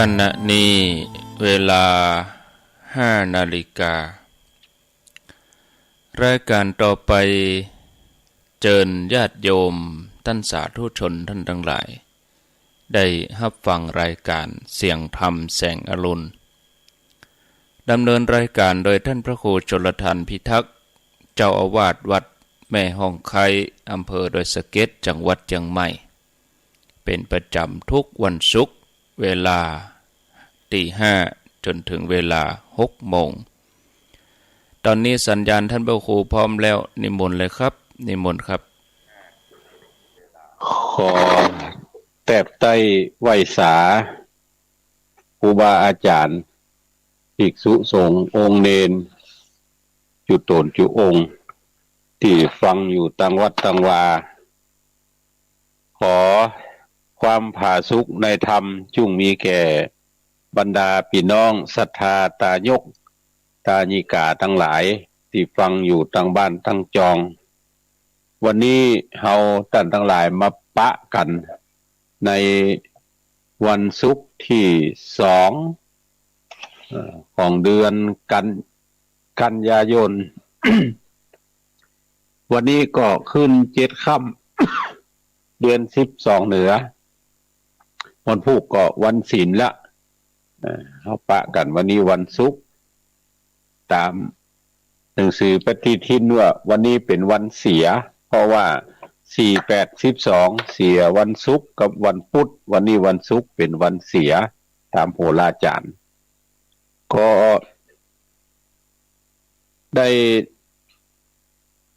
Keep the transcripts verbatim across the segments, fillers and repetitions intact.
ขณะนี้เวลาห้านาฬิกา รายการต่อไป เจิญญาติโยมต้านสาธุชนต้านตังหลาย ได้ฮับฟังรายการเสียงธรรมแสงอรุณ ดำเนินรายการโดยต้านพระครูชลธรรม พิทักษ์ เจ้าอาวาสวัดแม่ฮ่องไคร้ อำเภอดอยสะเก็ด จังหวัดเจียงใหม่ เป๋นประจ๋ำทุกวันศุกร์ เวลาตีห้าจ๋นเถิงเวลาหกโมง ต๋อนนี้สัญญาณต้านพระครูพร้อมแล้ว นิมนต์เลยครับ นิมนต์ครับ ขอแตบไต้ไหว้สา ครูบาอาจ๋ารย์ ภิกษุสงฆ์ องค์เณร จุ๊ต๋นจุ๊องค์ ตี้ฟังอยู่ตางวัดตางวา ขอความผาสุกในธรรมจุ่งมีแก่บรรดาปี้น้องศรัทธาตายกตายิกาตังหลาย ตี้ฟังอยู่ตางบ้านตางจอง วันนี้เฮาต้านตังหลายมาปะกั๋นในวันศุกร์ตี้สอง เอ่อ ของเดือนกัน กันยายน วันนี้ก็ขึ้นเจ็ดค่ำ เดือนสิบสองเหนือ วันพูกก็วันศีลละ เอ่อ เฮาปะกั๋นวันนี้วันศุกร์ ต๋ามหนังสือปฏิทินว่าวันนี้เป๋นวันเสีย เพราะว่าสี่แปดสิบสอง เสียวันศุกร์กับวันพุธ วันนี้วันศุกร์เป๋นวันเสีย ต๋ามโหราจ๋ารย์ ก็ได้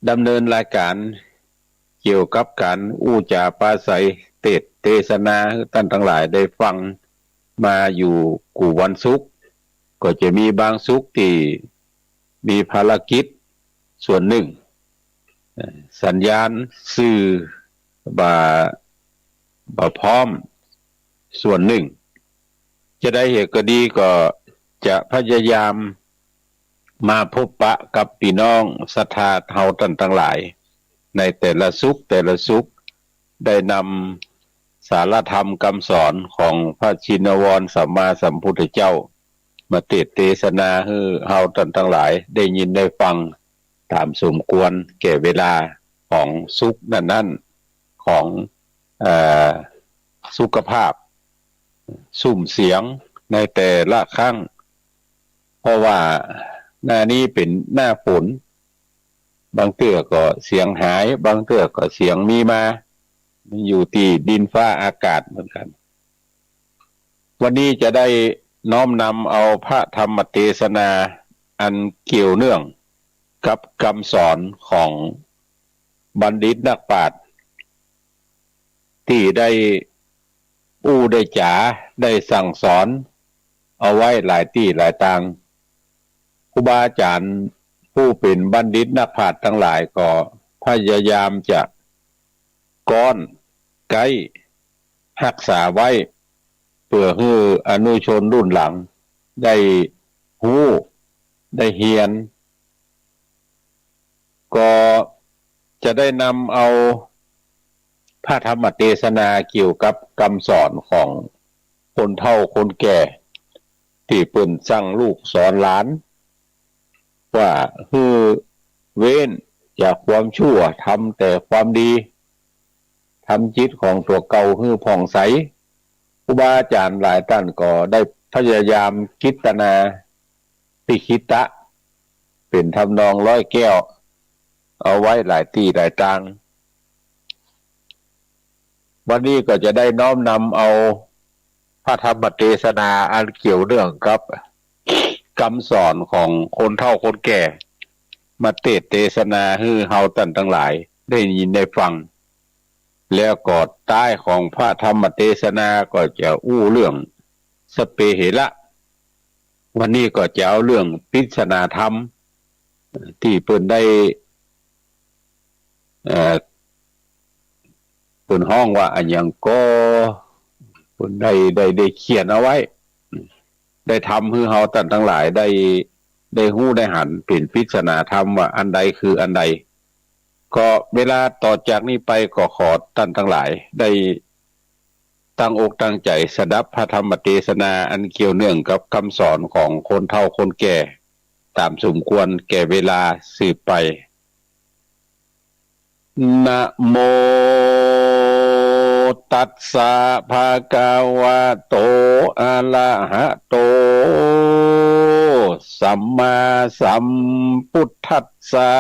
ดำเนินรายการเกี่ยวกับก๋านอู้จ๋าปราศรัยเตสน์เตสนา หื้อต้านตังหลายได้ฟังมาอยู่กู้วันศุกร์ ก็จะมีบางศุกร์ตี้มีภารกิจส่วนนึ่ง เอ่อ สัญญาณสื่อบ่ บ่พร้อมส่วนนึ่ง จะใดเหตุก็ดีก็จะพยายามมาพบปะกับปี้น้องศรัทธาเฮาต้านตังหลาย ในแต่ละศุกร์แต่ละศุกร์ ได้นำสาระธรรมกำสอนของพระชินวรสัมมาสัมพุทธเจ้า มาเตสน์เตสนาหื้อเฮาต้านตังหลายได้ยินได้ฟังต๋ามสมควรแก่เวลาของศุกร์นั้นๆ ของ เอ่อ สุขภาพ ซุ่มเสียงในแต่ละครั้ง เพราะว่าหน้านี้เป๋นหน้าฝน บางเตื้อก็เสียงหาย บางเตื้อก็เสียงมีมา มันอยู่ตี้ดินฟ้าอากาศเหมือนกั๋น วันนี้จะได้น้อมนำเอาพระธรรมเตสนาอันเกี่ยวเนื่องกับกำสอนของบัณฑิตนักปราชญ์ ตี้ได้อู้ได้จ๋า ได้สั่งสอนเอาไว้หลายตี้หลายตาง ครูบาอาจ๋ารย์ผู้เป๋นบัณฑิตนักปราชญ์ตังหลายก็พยายามจะก๊อนไก๊ฮักษาไว้ เปื้อหื้ออนุชนรุ่นหลังได้ฮู้ได้เฮียน ก็จะได้นำเอาพระธรรมเตสนาเกี่ยวกับกำสอนของคนเฒ่าคนแก่ ตี้เปิ้นสั่งลูกสอนหลาน ว่าหื้อเว้นจากความชั่ว ทำแต่ความดี ทำจิตของตั๋วเก่าหื้อผ่องใส ครูบาอาจ๋ารย์หลายต้านก็ได้พยายามกิตนา ติขิตะ เป๋นทำนองร้อยแก้ว เอาไว้หลายตี้หลายตาง วันนี้ก็จะได้น้อมนำเอาพระธรรมเตสนาอันเกี่ยวเนื่องกับกำสอนของคนเฒ่าคนแก่ มาเตสน์เตสนาหื้อเฮาต้านตังหลายได้ยินได้ฟัง แล้วก็ต้ายของพระธรรมเตสนาก็จะอู้เรื่องสพเปเหระ วันนี้ก็จะเอาเรื่องปริศนาธรรม ตี้เปิ้นได้ เอ่อ เปิ้นฮ้องว่าอะหยังก็ เปิ้นได้ ได้ ได้เขียนเอาไว้ ได้ทำหื้อเฮาต้านตังหลายได้ ได้ฮู้ได้หันเป๋นปริศนาธรรมว่าอันใดคืออันใด ก็เวลาต่อจากนี้ไปก็ขอต้านตังหลายได้ ตั้งอกตั้งใจ๋สดับพระธรรมเตสนาอันเกี่ยวเนื่องกับกำสอนของคนเฒ่าคนแก่ ต๋ามสมควรแก่เวลาสืบไป นะโมตัสสะ ภะคะวะโต อะระหะโต สัมมาสัมพุทธัสสะ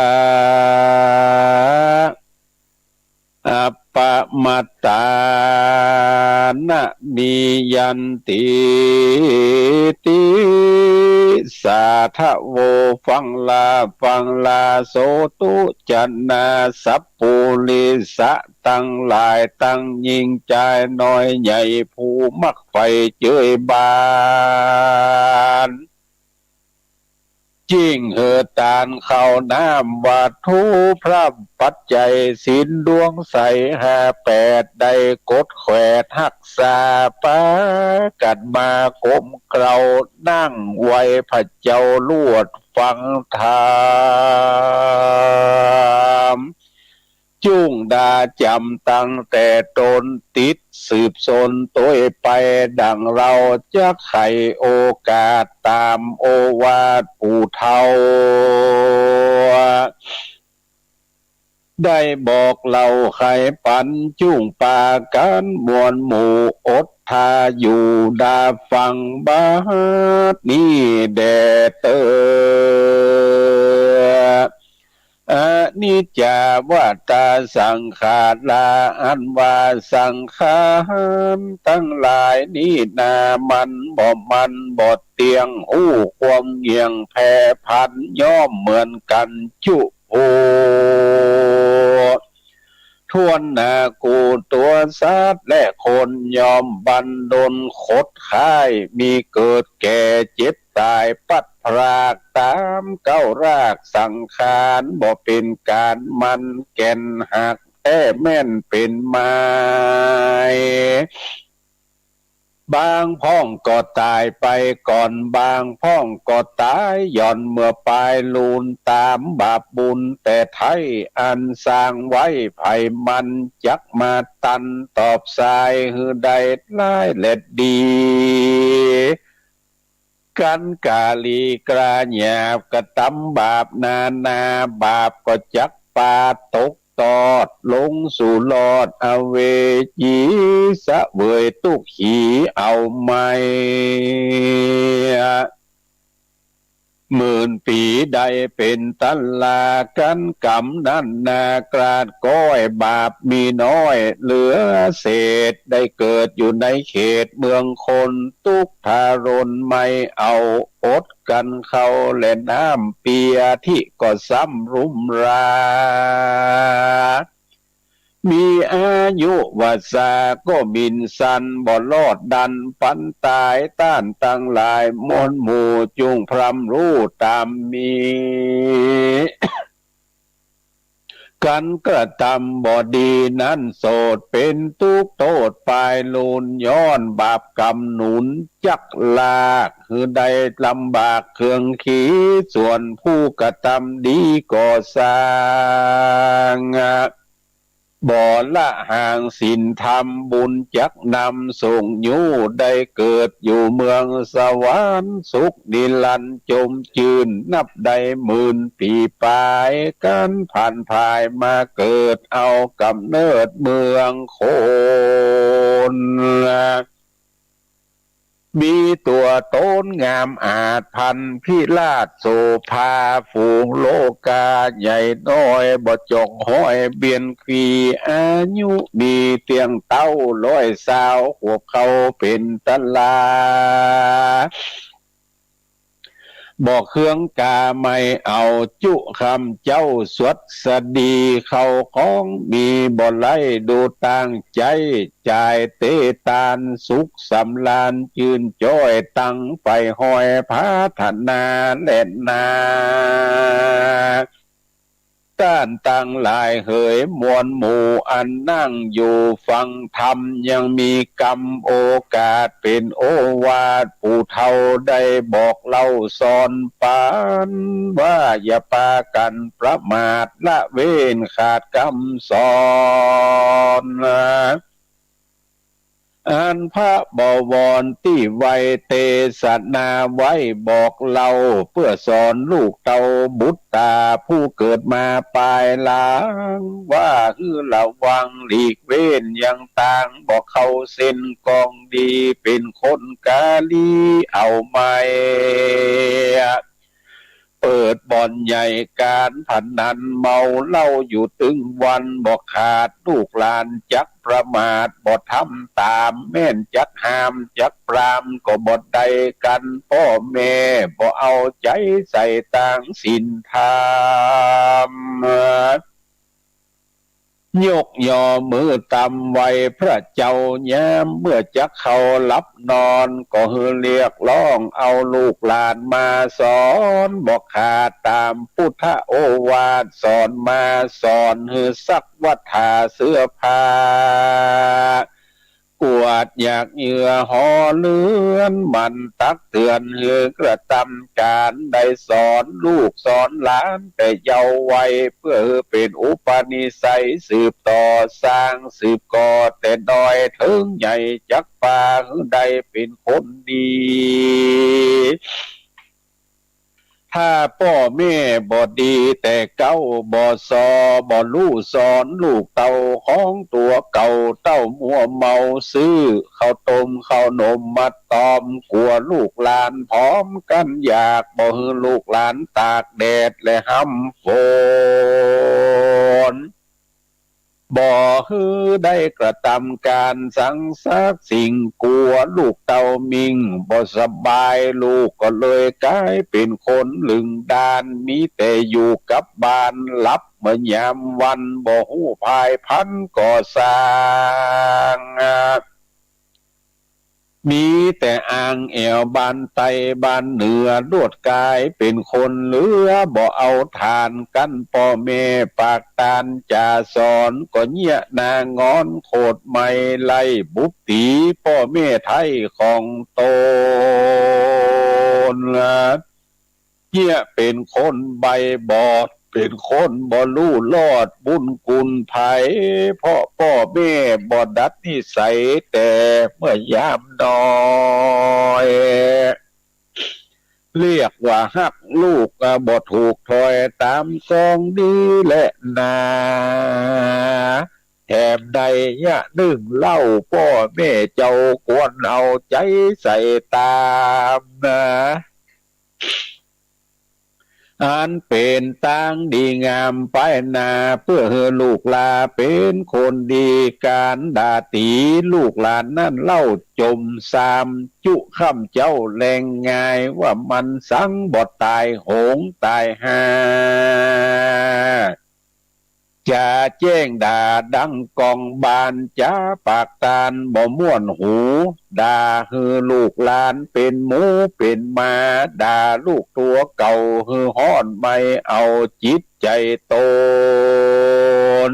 อะปะมาตานะ มียันติ ติสาทะโว ฟังลา ฟังลา โสตุจะนา สัปปุริสะตังหลาย ตังญิงจายน้อยใหญ่ ผู้มักใฝ่เจยบาน จิ่งหื้อตานข้าวน้ำวัตถุพร่ำปัจจัยศีลดวงใสห้าแปด ได้กดแขวดฮักษาปากั๋นมาก้มเกล้านั่งไหว้พระเจ้าลวดฟังธรรม จุ่งดาจ๋ำตั้งแต่ต้น ติดสืบสนตวยไป ดังเฮาจักไขโอกาสต๋ามโอวาทผู้เฒ่า ได้บอกเล่าไขปัน จุ่งปากั๋นมวลหมู่อดถ้าอยู่ดาฟังบัดนี้แด่เต๊อ อนิจจาวตาสังขารา อันว่าสังขารตังหลายนี้นา มันบ่มั่นบ่เตี้ยง ฮู้ความเหงี่ยงแผ่ผัน ย่อมเหมือนกั๋นจุผู้ ถ้วนหน้ากู้ตั๋วสัตว์และคน ย่อมบั้นดลขดคาย มีเกิดแก่เจ็บต๋าย พลัดพรากต๋ามก้าวรากสังขาร บ่เป๋นก๋านมั่นแก่นหักแต๊แม่นเป๋นไม้ บางพ่องก็ต๋ายไปก่อน บางพ่องก็ต๋ายหย่อนเมื่อปายลูน ต๋ามบาปบุญแต่ไท้อันสร้างไว้ ใผมันจักมาตันตอบสาย หื้อได้ร้ายและดี กั๋นก๋าหลีกล้าหยาบ กระตำบาปนานา บาปก็จักปาตกตอดลงสู่รอดอเวจี เสวยตุ๊กข์หีเอาไม้ หมื่นปี๋ได้เป๋นตันลา กั๋นกำนั้นนากราดก้อย บาปมีน้อยเหลือเศษ ได้เกิดอยู่ในเขตเมืองคน ตุ๊กข์ทารนไม่เอาอด กั๋นข้าวและน้ำเปียทิก็ซ้ำรุมรา มีอายุวัสสาก็หมิ่นสัน บ่รอดดันปันต๋าย ต้านตังหลายมวลหมู่จุ่งพร่ำฮู้ต๋ามมี กั๋นกระตำบ่ดีนั้นโสด เป๋นตุ๊กข์โต้ษปายลูน ย้อนบาปกรรมหนุนจักลาก หื้อได้ลำบากเคืองขี ส่วนผู้กระตำดีก็สร้าง บ่ละห่างศีลธรรม บุญจักนำส่งยู้ ได้เกิดอยู่เมืองสวรรค์สุขนิรันดร์ จมจื้นนับได้หมื่นปี๋ปาย กั๋นผ่านผายมาเกิดเอาก๋ำเนิดเมืองคน มีตั๋วต๋นงามอาจพันพิราชโสภา ฝูงโลกาใหญ่น้อยบ่จองฮ้อยเบียนขี อายุมีเตี้ยงเต๊าร้อยซาวขวบ เข้าเป๋นต๋าลา บ่เคืองกาไม่เอาจุคำเจ้าสวัสดี เข้าของมีบ่ไร้ดูตางใจ๋ จ่ายเตตานสุขสำราญจื้นจ้อย ตังใฝ่ฮ้อยผาถนาแลนา ต้านตังหลายเหยมวลหมู่อันนั่งอยู่ฟังธรรม ยังมีกำโอกาสเป๋นโอวาท ผู้เฒ่าได้บอกเล่าสอนปัน ว่าอย่าปากั๋นประมาทละเว้นขาดกำสอน อันพระบวรตี้ไว้เตสนาไว้บอกเล่า เปื้อสอนลูกเต้าบุตรต๋าผู้เกิดมาปายหลัง ว่าหื้อระวังหลีกเว้นอย่างต่าง บ่เข้าเส้นกองดี เป๋นคนกาลีเอาไม้ เปิดบ่อนใหญ่ก๋านพนัน เมาเหล้าอยู่ตึงวัน บ่ขาดลูกหลานจักประมาท บ่ทำต๋ามแม่นจักห้ามจักปราม ก็บ่ได้กั๋น ป้อแม่บ่เอาใจ๋ใส่ตางศีลธรรม ยกย่อมือต่ำไหว้พระเจ้ายามเมื่อจักเข้าหลับนอน ก็หื้อเรียกร้องเอาลูกหลานมาสอน บ่ขาดต๋ามพุทธโอวาทสอนมา สอนหื้อซักวัตถาเสื้อผ้า กวาดหยากเหยื่อหอเฮือน หมั่นตักเตือนหื้อกระตำก๋าน ได้สอนลูกสอนหลานแต่เยาว์วัย เปื้อหื้อเป๋นอุปนิสัยสืบต่อ สร้างสืบก่อแต่น้อยเถิงใหญ่ จักปาหื้อได้เป๋นคนดี ถ้าป้อแม่บ่ดีแต่เก๊า บ่ซอ บ่ฮู้สอนลูกเต้าของตั๋วเก่า เต้ามัวเมาซื้อข้าวต้มข้าวนมมาตอม กั๋วลูกหลานผอมกั๋นอยาก บ่หื้อลูกหลานตากแดดและฮ่ำฝน บ่หื้อได้กระตำก๋านสังสักสิ่ง กั๋วลูกเต้ามิ่งบ่สบาย ลูกก็เลยก๋ายเป๋นคนลึงด้าน มีแต่อยู่กับบ้านหลับเมื่อยามวัน บ่ฮู้ผายผันก่อสร้าง มีแต่อ้างแอ่วบ้านใต้บ้านเหนือ ลวดก๋ายเป๋นคนเหลือ บ่เอาฐานกั๋นป้อแม่ปากตานจ๋าสอน ก็เยียะหน้างอนโขดไหม้ ไล่บุบตี๋ป้อแม่ไท้ของต๋น เยียะเป๋นคนใบ้บอด เป๋นคนบ่ฮู้รอดบุญคุณใผ เพราะป้อแม่บ่ดัดนิสัย แต่เมื่อยามน้อย เรียกว่าฮักลูกบ่ถูกถ้อยต๋ามกองดีแลนา แถมได้เยียะนึ่งเล่า ป้อแม่เจ้าควรเอาใจ๋ใส่ต๋ามนา อันเป๋นตางดีงามไปหน้า เปื้อหื้อลูกหลานเป๋นคนดี ก๋านด่าตี๋ลูกหลานนั้นเล่าจมซาม จุค่ำเจ๊าแลงงาย ว่ามันสังบ่ต๋ายโหงต๋ายห่า จ๋าแจ้งด่าดังก้องบ้าน จ๋าปากตานบ่ม่วนหู ด่าหื้อลูกหลานเป๋นหมูเป๋นหมา ด่าลูกตั๋วเก่าหื้อฮ้อนไหม้เอาจิตใจ๋ต๋น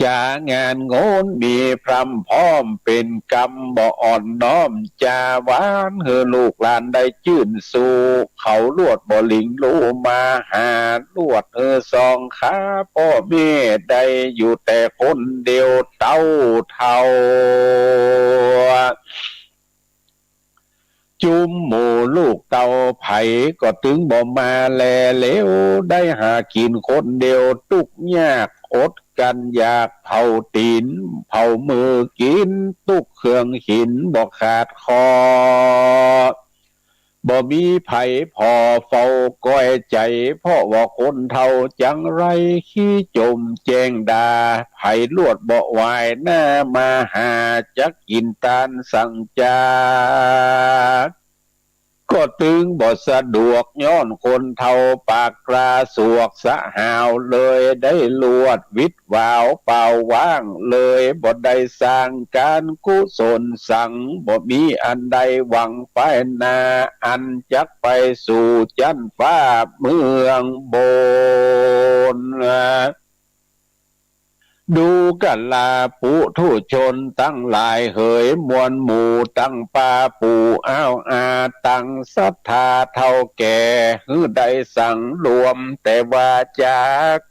จ๋างานโงนมีพร่ำพร้อมเป๋นกำ บ่อ่อนน้อมจ๋าหวาน หื้อลูกหลานได้จื้นสู้ เขาลวดบ่หลิ้งลู่มาหา ลวดหื้อสองขา ป้อแม่ได้อยู่แต่คนเดียวเต้าเฒ่า จุมหมู่ลูกเต้าใผก็ตึงบ่มาแลเหลียว ได้หากิ๋นคนเดียวตุ๊กยากอดกั๋นอยาก เผาตี๋นเผามือกิ๋น ตุ๊กเครื่องหินบ่ขาดข้อ บ่มีใผผ่อเฝ้าก้อยใจ๋ เพราะว่าคนเฒ่าจังไรขี้จม แจ้งด่าใผลวดบ่หวายหน้ามาหา จักกิ๋นตานสังจ๋า ก็ตึงบ่สะดวก ย้อนคนเฒ่าปากกล้าสวกสะหาว เลยได้ลวดวิดหวาวเปล่าว่าง เลยบ่ได้สร้างก๋านกุศลสัง บ่มีอันใดหวังไปหน้า อันจักไปสู่จั๊นฟ้าเมืองบน ดูกราปุถุชนตังหลายเหย มวลหมู่ตังป้าปู่อ้าวอาตังศรัทธาเฒ่าแก่ หื้อได้สังรวมแต่วาจา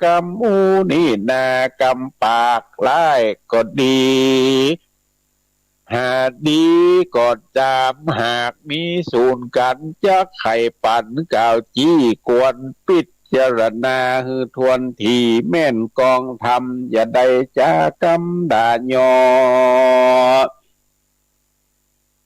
กำ มุนีนากำปากร้ายก็ดี หาดีก็ต๋าม หากมีสูนกั๋นจักใค่ปั๋น กล่าวจี้ควรปิจารณาหื้อถ้วนถี่ แม่นกองธรรมอย่าได้จ๋ากำด่าเยาะ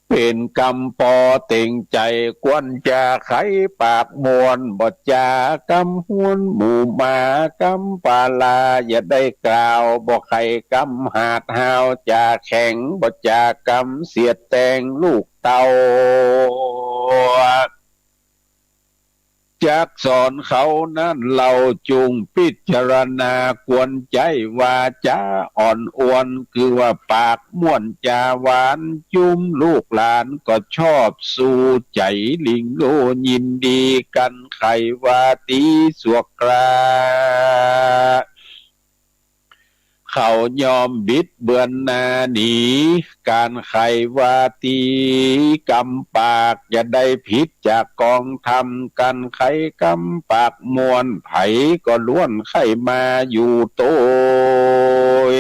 เป๋นกำปอเต็งใจ๋ ควรจะใค่ปากม่วน บ่จ๋ากำฮวนหมู่หมากำปาลา อย่าได้กล่าวบ่ใค่กำหาดฮาว จ๋าแข็งบ่จ๋ากำเสียดแตงลูกเต้า จักสอนเขานั้นเล่า จุ่งปิจารณาควรใจ๊วาจ๋าอ่อนอวน คือว่าปากม่วนจ๋าหวาน จุมลูกหลานก็ชอบ สู่ใจ๋หลิ่งโลยินดี กั๋นใค่วาตี๋สัวกรา เขายอมบิดเบือนหน้าหนี ก๋านใค่วาตี๋กำปาก อย่าได้ผิดจากกองธรรม ก๋านใค่กำปากม่วน ใผก็ล้วนใค่มาอยู่โตย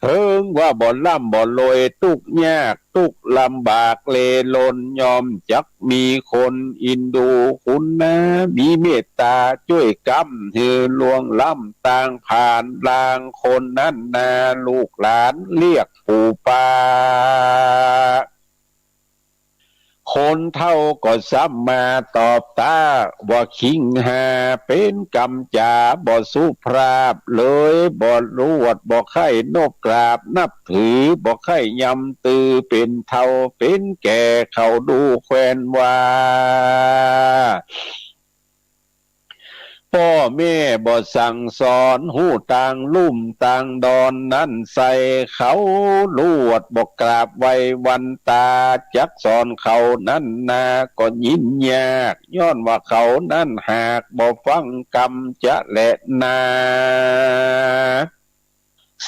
เถิงว่าบ่ร่ำบ่รวย ตุ๊กยากตุ๊กลำบากเล่ร่อน ย่อมจักมีคนอินดูคุณนา มีเมตต๋าจ้วยกำหื้อล่วงล้ำ ต่างผ่านลางคนนั้นนา ลูกหลานเรียกปู่ป้า คนเฒ่าก็ซ้ำมาตอบต๋าว่า คิงหาเป๋นกำจ๋าบ่สุภาพ เลยบ่ลวดบ่ใค่นบกราบนับถือ บ่ใค่ยำตือ เป๋นเฒ่าเป๋นแก่เขาดูแควนว่า ป้อแม่บ่สั่งสอน ฮู้ตางลุ่มตางดอนนั้นใส่ เขาลวดบ่กราบไหว้วันต๋า จักสอนเขานั้นนาก็ยินยาก ย้อนว่าเขานั้นหากบ่ฟังกำจะแลนา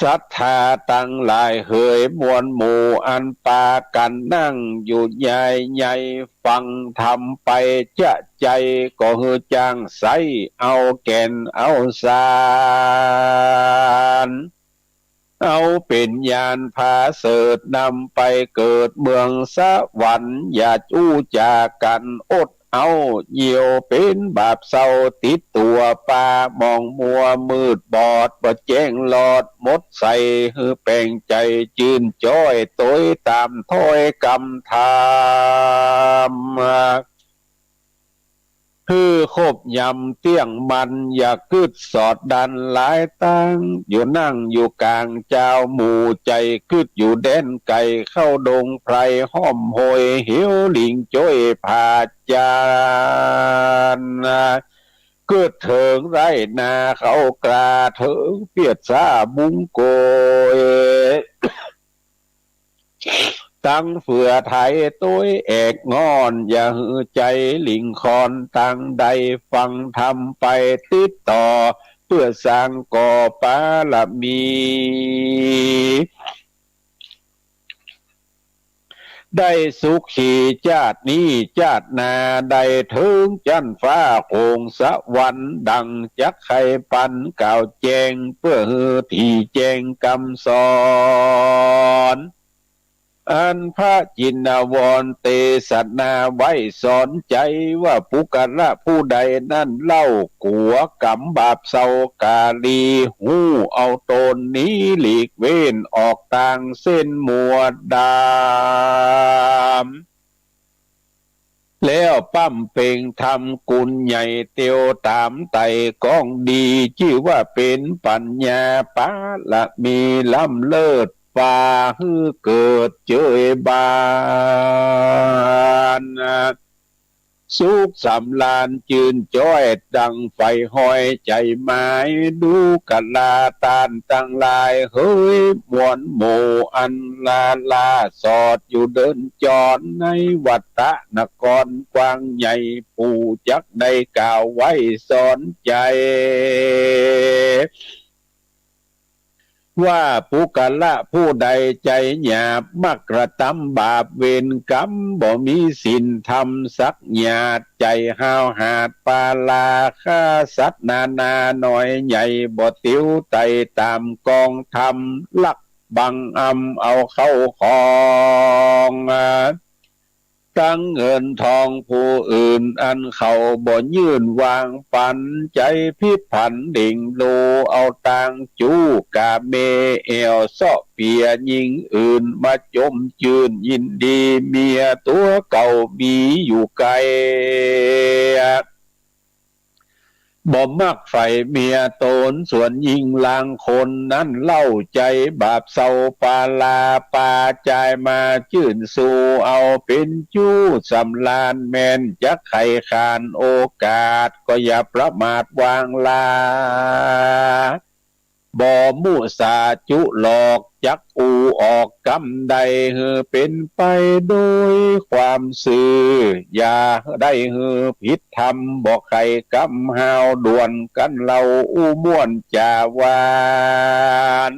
ศรัทธาตังหลายเหยมวลหมู่ อันปากั๋นนั่งอยู่ใหญ่ใหญ่ ฟังธรรมไปจะใจ๋ ก็หื้อจ้างใส้เอาแก่นเอาสาร เอาเป๋นยานผาเสริฐ นำไปเกิดเมืองสวรรค์ อย่าอู้จ๋ากั๋นอด เอาเยี่ยวเป๋นบาปเศร้าติดตั๋วปา มองมัวมืดบอดบ่แจ้งลอด หมดใส่หื้อแป๋งใจ๋จื้นจ้อย ตวยต๋ามถ้อยกำธรรม หื้อคบยำเตี้ยงมั่น อย่ากึ๊ดสอดดันหลายตาง อยู่นั่งอยู่ก๋างจาวหมู่ ใจ๋กึ๊ดอยู่แดนไก๋ เข้าดงไพรห้อมห้วย เหวหลิ่งจ้อยผา จาน กึ๊ดเถิงไร่นาเข้ากล้า เถิงเปียดซ้าบุงโกย ตังเฟือไถตวยแอกงอน อย่าหื้อใจ๋หลิ่งคอนตังใด ฟังธรรมไปติดต่อ เปื้อสร้างก่อปารมี ได้สุขีจาตินี้จาติหน้า ได้เถิงจั๊นฟ้าโขงสวรรค์ ดั่งจักใค่ปันกล่าวแจ้ง เปื้อหื้อถี่แจ้งกำสอน อันพระจินวรเตสนาไว้สอนใจ๋ว่า ปุคคละผู้ใดนั้นเล่า กั๋วก๋รรมบาปเศร้ากาลี ฮู้เอาต๋นนี้หลีกเว้นออกตางเส้นมัวดำ แล้วบำเพ็งทำกุณใหญ่เตียวต๋ามไต่กองดี จื้อว่าเป๋นปัญญาปารมีล้ำเลิศ ฝ่าหื้อเกิดเจยบาน สุขสำราญจื้นจ้อยดั่งใฝ่ฮอยใจ๋หมาย ดูกราต้านตังหลายเหย มวลหมู่อันลาล่าสอดอยู่เดินจร ในวัฏฏะนครกว้างใหญ่ ผู้จักได้กล่าวไว้สอนใจ๋ ว่าปุคคละผู้ใดใจ๋หยาบ มักกระตำบาปเวรกรรม บ่มีศีลธรรมสักหยาด ใจ๋ห้าวหาญปารา ฆ่าสัตว์นานาน้อยใหญ่ บ่เตียวไต่ต๋ามกองธรรม ลัก บังอำเอาเข้าของ ตังเงินทองผู้อื่นอันเขาบ่ยื่นวางปั๋น ใจ๋ผิดผันเด่งโล เอาตางจู๊กาเม แอ่วเซาะเปียญิงอื่น มาจมจื้นยินดี เมียตั๋วเก่ามีอยู่ไกล บ่มักใฝ่เมียต๋น ส่วนญิงลางคนนั้นเล่า ใจ๋บาปเศร้าปาลา ปาจายมาจื้นสู่ เอาเป๋นจู๊สำราญ แม่นจักใค่ขานโอกาส ก็อย่าประมาทวางลา บ่มุสาจุหลอก จักอู้ออกกำใด หื้อเป๋นไปโดยความซื่อ อย่าได้หื้อผิดธรรม บ่ใค่กำห้าวด่วนกั๋นเล่า อู้ม่วนจ๋าหวาน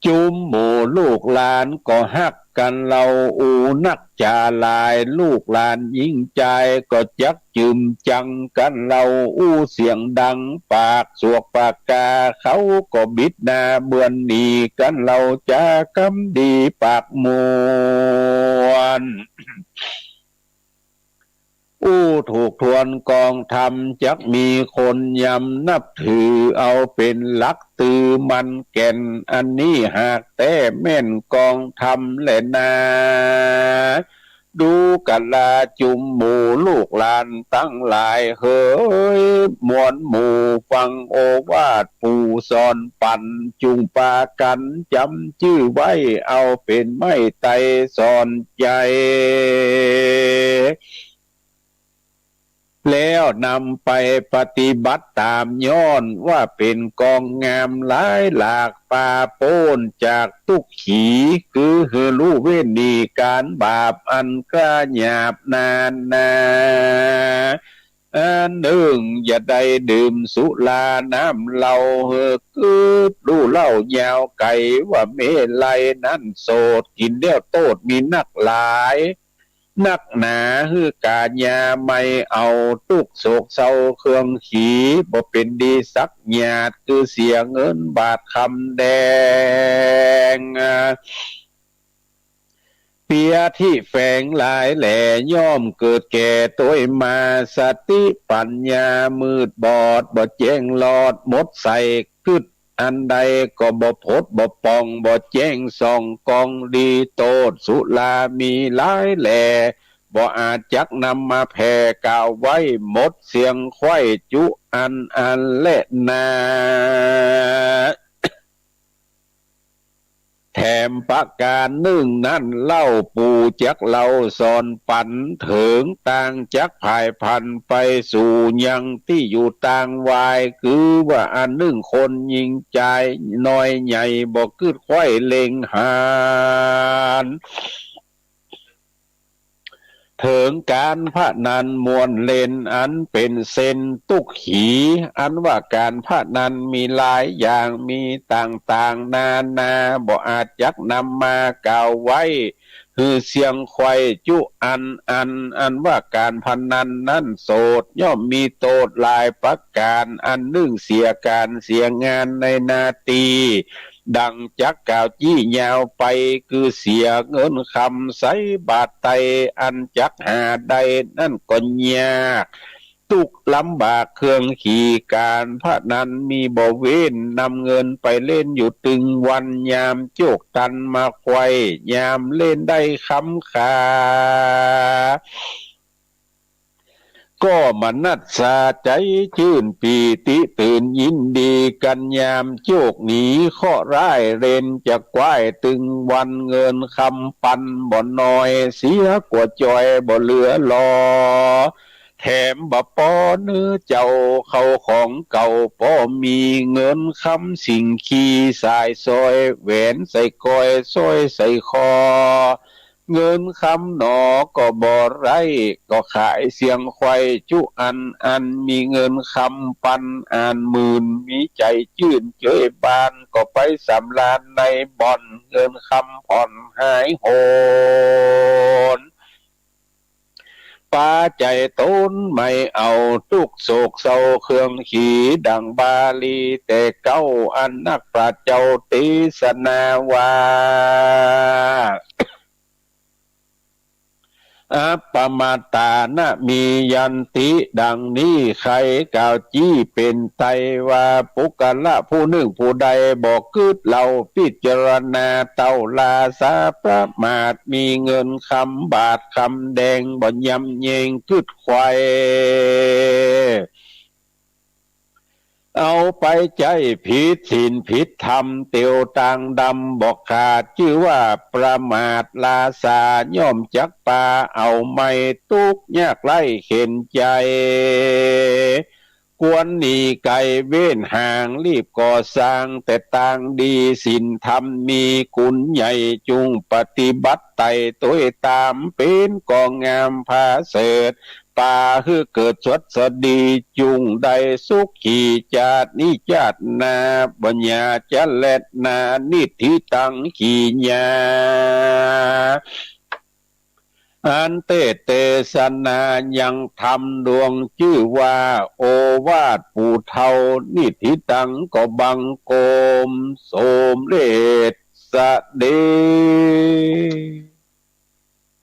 จุมหมู่ลูกหลานก็ฮักกั๋นเล่า อู้นักจ๋าหลาย ลูกหลานญิงจายก็จักจืมจังกั๋นเล่า อู้เสียงดังปากสวกปากกา เขาก็บิดหน้าเบือนหนีกั๋นเล่า จ๋ากำดีปากม่วน อู้ถูกทวนกองธรรม จักมีคนยำนับถือ เอาเป๋นหลัก ตือมั่นแก่น อันนี้หากแต๊แม่นกองธรรมแลนา ดูกราจุมหมู่ลูกหลานตังหลายเหย มวลหมู่ฟังโอวาทปู่สอนปั๋น จุ่งปากั๋นจ๋ำจื้อไว้ เอาเป๋นไม้ไตสอนใจ๋ แล้วนำไปปฏิบัติต๋าม ย้อนว่าเป๋นกองงามหลายหลาก ปาป๊นจากตุ๊กขี คือหื้อลู่เว้นหนีก๋านบาปอันกล้าหยาบนานา อันนึ่ง อย่าได้ดื่มสุราน้ำเหล้า หื้อกื๊ดลู่เหล้ายาวไก๋ ว่าเมลัยนั้นโสษ กิ๋นแล้วโต้ษมีนักหลาย นักหนา หื้อกาญาไมเอา ตุ๊กข์โศกเศร้าเคืองขี บ่เป๋นดีสักหยาด คือเสียเงินบาทคำแดง เปียธิแฝงหลายแหล่ ย่อมเกิดแก่ตวยมา สติปัญญามืดบอด บ่แจ้งลอด หมดใส กึ๊ดอันใดก็บ่ผดบ่ป่อง บ่แจ้งส่องกองดี โต้ษสุรามีหลายแหล่ บ่อาจจักนำมาแผ่กล่าวไว้ หมดเสียงไขว้จุอันอันแลนา แถมประก๋านนึ่งนั้นเล่า ปู่จักเล่าสอนปั๋นเถิง ต่างจักผายผันไปสู่ยังตี้อยู่ต่างวาย คือว่าอันนึ่งคนญิงจายน้อยใหญ่ บ่กึ๊ดไขว้เล็งหัน เถิงก๋านพนันม่วนเล่นอันเป๋นเส้นตุ๊กขี อันว่าก๋านพนันมีหลายอย่าง มีต่างๆ นานา บ่อาจจักนำมากล่าวไว้ หื้อเสียงไขว้จุอันอัน อันว่าก๋านพนันนั้นโสษ ย่อมมีโต้ษหลายประก๋าน อันนึ่งเสียก๋านเสียงานในนาตี้ ดังจักกล่าวจี้ยาวไป คือเสียเงินคำใส่บาทไต อันจักหาได้นั้นก็ยาก ตุ๊กข์ลำบากเคืองขี ก๋านพนันมีบ่เว้น นำเงินไปเล่นอยู่ตึงวัน ยามโจกตันมาไขว้ ยามเล่นได้ค้ำคา ก็มนัสสาใจ๋จื้นปีติตื่นยินดีกั๋น ยามโจกหนีเคราะห์ร้ายเล่นจะไขว้ตึงวัน เงินคำปันบ่น้อย เสียกว่าจอยบ่เหลือหลอ แถมบ่ปอเนื้อเจ้าเข้าของเก่า ปอมีเงินคำสิ่งคีสายสร้อย แหวนใส่ก้อย สร้อยใส่คอ เงินคำหนอก็บ่ไร้ ก็ขายเสียงไขว้จุอันอัน มีเงินคำปันอ่านหมื่น มีใจ๋จื้นเจยบาน ก็ไปสำราญในบ่อน เงินคำผ่อนหายโหน ไป ปาใจ๋ต๋น ไม่เอาตุ๊กข์โศกเศร้าเครื่องขี ดังบาลีแต่เก๊า อันนักปราชญ์เจ้าเตสนาว่า อัปปมาทานะมียันติ ดังนี้ใค่กล่าวจี้เป๋นไต้ว่า ปุคคละผู้นึ่งผู้ใดบ่กึ๊ดเล่า พิจารณาเต้าราสา ประมาท มีเงินคำบาทคำแดง บ่ยำเยงกึ๊ดไขว่ เอาไปใจ๊ผิดศีลผิดธรรม เตียวตางดำบ่ขาด จื้อว่าประมาท ราสาย่อมจักปา เอาไม้ตุ๊กข์ยากไร้เข็ญใจ๋ ควรหนีไก๋เว้นห่าง รีบก่อสร้างแต่ตางดี ศีลธรรมมีกุณใหญ่ จุ่งปฏิบัติไต่ตวยต๋าม เป๋นก้องงามผาเสริฐ ปาหื้อเกิดสวัสดี จุ่งได้สุขี จาตินี้จาติหน้า บ่อย่าจะแล่นหน้า นิฏฐิตัง ขีญา อันเตสน์เตสนายังธรรมดวงจื้อว่า โอวาทปู่เฒ่า นิฏฐิตัง ก็บังคมสมเร็จเสด็จ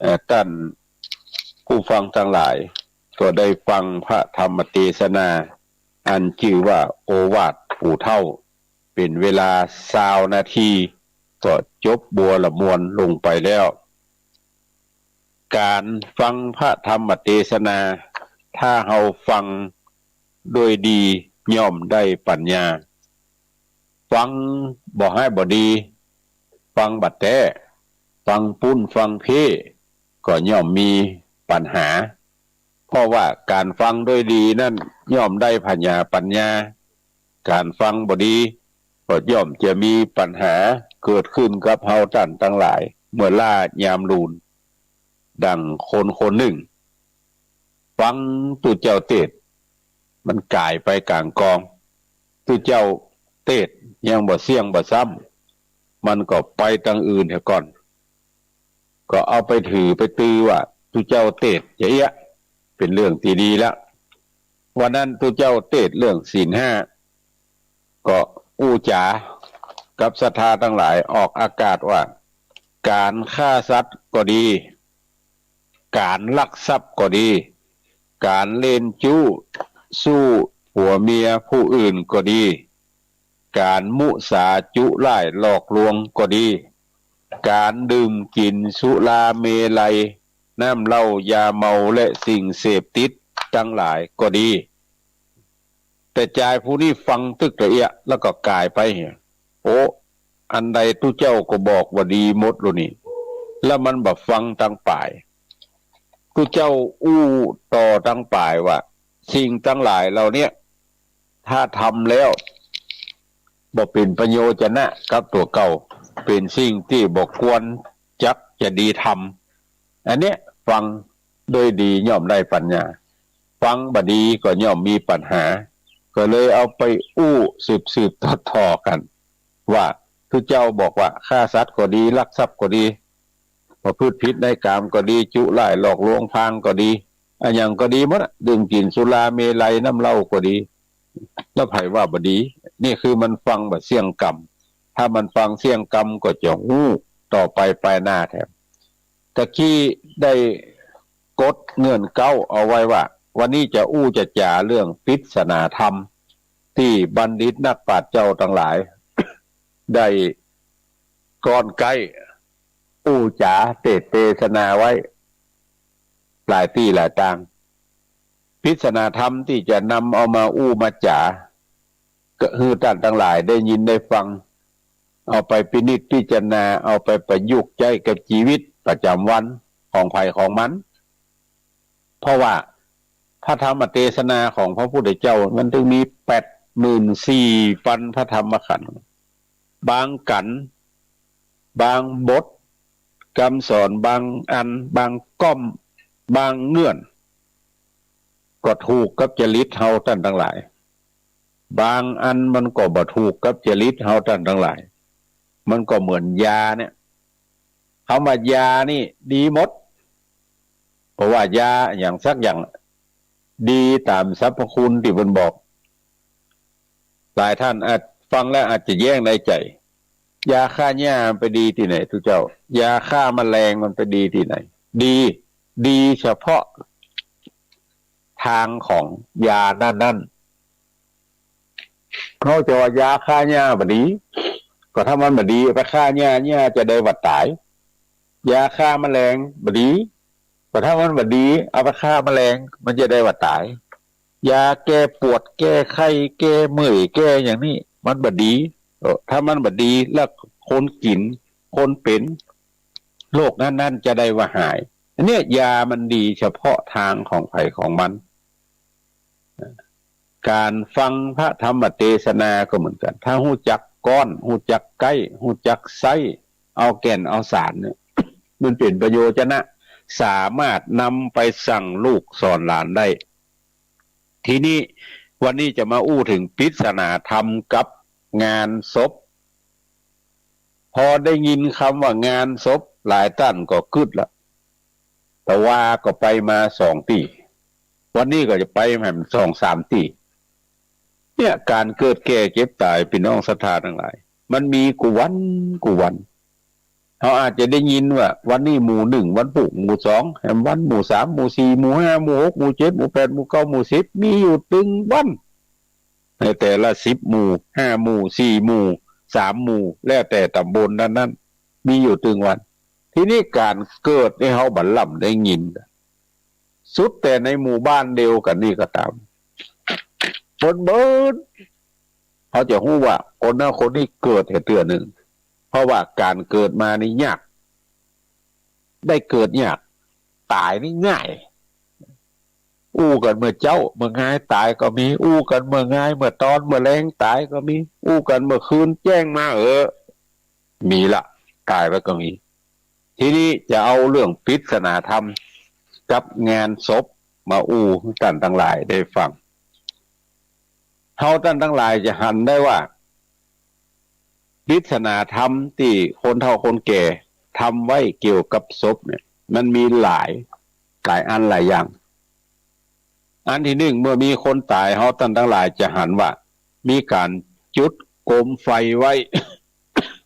เอ่อ ต้านผู้ฟังตังหลาย ก็ได้ฟังพระธรรมเตสนา อันจื้อว่าโอวาทปู่เฒ่า เป๋นเวลาซาวนาที ก็จบบัวละมวลลงไปแล้ว ก๋านฟังพระธรรมเตสนา ถ้าเฮาฟังโดยดีย่อมได้ปั๋ญญา ฟังบ่ฮ้ายบ่ดี ฟังบ่แต๊ ฟังปุ้นฟังเพ้ ก็ย่อมมีปั๋ญหา เพราะว่าก๋านฟังโดยดีนั้นย่อมได้ผญาปั๋ญญา ก๋านฟังบ่ดีก็ย่อมจะมีปั๋ญหาเกิดขึ้นกับเฮาต้านตังหลาย เมื่อล่ายามลูน ดั่งคนคนนึ่ง ฟังตุ๊เจ้าเตสน์ มันก๋ายไปก๋างกอง ตุ๊เจ้าเตสน์ยังบ่เสี้ยงบ่ซ้ำ มันก็ไปตางอื่นเหียก่อน ก็เอาไปถือไปตือว่าตุ๊เจ้าเตสน์จะเอี้ยะ เป๋นเรื่องตี้ดีละ วันนั้นตุ๊เจ้าเตสน์เรื่องศีลห้า ก็อู้จ๋ากับศรัทธาตังหลายออกอากาศว่า ก๋านฆ่าสัตว์ก็ดี ก๋านลักทรัพย์ก็ดี ก๋านเล่นจู๊สู้ผัวเมียผู้อื่นก็ดี ก๋านมุสาจุร่ายหลอกลวงก็ดี ก๋านดื่มกิ๋นสุราเมรัย น้ำเหล้ายาเมาและสิ่งเสพติดตังหลายก็ดี แต่จายผู้นี้ฟังตึกละเอียดแล้วก็ก๋ายไปเหีย โอ้ อันใดตุ๊เจ้าก็บอกว่าดีหมดแล้วนี่ แล้วมันบ่ฟังตังป๋าย ตุ๊เจ้าอู้ต่อตังป๋ายว่า สิ่งตังหลายเหล่าเนี้ย ถ้าทำแล้วบ่เป๋นประโยชนะกับตั๋วเก่า เป๋นสิ่งตี้บ่ควรจักจะดีทำ อันเนี้ยฟังโดยดีย่อมได้ปั๋ญญา ฟังบ่ดีก็ย่อมมีปั๋ญหา ก็เลยเอาไปอู้สืบๆต่อๆกั๋น ว่าตุ๊เจ้าบอกว่าฆ่าสัตว์ก็ดี ลักทรัพย์ก็ดี ประพฤติผิดในกามก็ดี จุร่ายหลอกลวงพราหมณ์ก็ดี อะหยังก็ดีหมดอะ ดื่มกิ๋นสุราเมรัยน้ำเหล้าก็ดี แล้วใผว่าบ่ดี นี่คือมันฟังบ่เสี้ยงกำ ถ้ามันฟังเสี้ยงกำก็จะฮู้ต่อไปไปหน้าแถม ตะกี้ได้กดเงื่อนเก๊าเอาไว้ว่า วันนี้จะอู้จะจ๋าเรื่องปริศนาธรรม ตี้บัณฑิตนักปราชญ์เจ้าตังหลาย ได้ก้อนใก๊อู้จ๋าเตสน์เตสนาไว้ หลายตี้หลายตาง ปริศนาธรรมตี้จะนำเอามาอู้มาจ๋า ก็หื้อต้านตังหลายได้ยินได้ฟัง เอาไปพินิจพิจารณา เอาไปประยุกต์ใจ๊กับจีวิตประจ๋ำวันของใผของมัน เพราะว่าพระธรรมเตสนาของพระพุทธเจ้ามันตึงมีแปดหมื่นสี่ปันพระธรรมขันธ์ บางกัณฑ์ บางบท กำสอน บางอัน บางก้อม บางเงื่อน ก็ถูกกับจริตเฮาต้านตังหลาย บางอันมันก็บ่ถูกกับจริตเฮาต้านตังหลาย มันก็เหมือนยาเนี่ย คำว่ายานี่ดีหมด ราะว่ายาอย่างสักอย่าง ดีต๋ามสรรพคุณตี้เปิ้นบอก หลายต้านอาจฟังแล้วอาจจะแย้งในใจ๋ ยาฆ่าหญ้ามันไปดีตี้ไหนตุ๊เจ้า ยาฆ่าแมลงมันไปดีตี้ไหน ดี ดีเฉพาะตางของยานั้นๆ เฮาจะว่ายาฆ่าหญ้าบ่ดี ก็ถ้ามันบ่ดีเอาไปฆ่าหญ้า หญ้าจะได้บ่ต๋าย ยาฆ่าแมลงบ่ดี ก็ถ้ามันบ่ดีเอาไปฆ่าแมลง มันจะได้บ่ต๋าย ยาแก้ปวด แก้ไข้ แก้เมื่อย แก้อย่างนี้ มันบ่ดี เออ ถ้ามันบ่ดีแล้วคนกิ๋น คนเป๋นโรคนั้นๆ จะได้บ่หาย อันเนี้ยยามันดีเฉพาะตางของใผของมัน ก๋านฟังพระธรรมเตสนาก็เหมือนกั๋น ถ้าฮู้จักก้อน ฮู้จักใก๊ ฮู้จักใซ้ เอาแก่นเอาสารเนี่ย มันเป๋นประโยชนะ สามารถนำไปสั่งลูกสอนหลานได้ ทีนี้วันนี้จะมาอู้เถิงปริศนาธรรมกับงานศพ พอได้ยินกำว่างานศพ หลายต้านก็กึ๊ดละ ตะวาก็ไปมาสองตี้ วันนี้ก็จะไปแหมสองสามตี้ เนี่ย ก๋านเกิดแก่เจ็บต๋าย ปี้น้องศรัทธาตังหลาย มันมีกู้วันกู้วัน เฮาอาจจะได้ยินว่าวันนี้หมู่นึ่ง วันพูกหมู่สอง แหมวันหมู่สาม หมู่สี่ หมู่ห้า หมู่หก หมู่เจ็ด หมู่แปด หมู่เก้า หมู่สิบ มีอยู่ตึงวัน ในแต่ละสิบหมู่ ห้าหมู่ สี่หมู่ สามหมู่ แล้วแต่ต๋ำบลนั้นๆ มีอยู่ตึงวัน ทีนี้ก๋านเกิดนี่เฮาบ่ล่ำได้ยิน สุดแต่ในหมู่บ้านเดียวกั๋นนี่ก็ต๋าม เปิ้นๆ เฮาจะฮู้ว่าคนนั้นคนนี้เกิดแหมเตื้อนึ่ง เพราะว่าก๋านเกิดมานี่ยาก ได้เกิดยาก ต๋ายนี่ง่าย อู้กั๋นเมื่อเจ๊าเมื่องายต๋ายก็มี อู้กั๋นเมื่องายเมื่อต๋อนเมื่อแลงต๋ายก็มี อู้กั๋นเมื่อคืนแจ้งมา เออ มีละ ต๋ายไปก็มี ทีนี้จะเอาเรื่องปริศนาธรรมกับงานศพมาอู้หื้อต้านตังหลายได้ฟัง เฮาต้านตังหลายจะหันได้ว่า ปริศนาธรรมตี้คนเฒ่าคนแก่ทำไว้เกี่ยวกับศพเนี่ย มันมีหลาย หลายอันหลายอย่าง อันตี้นึ่ง เมื่อมีคนต๋าย เฮาต้านตังหลายจะหันว่า มีก๋านจุดโกมไฟไว้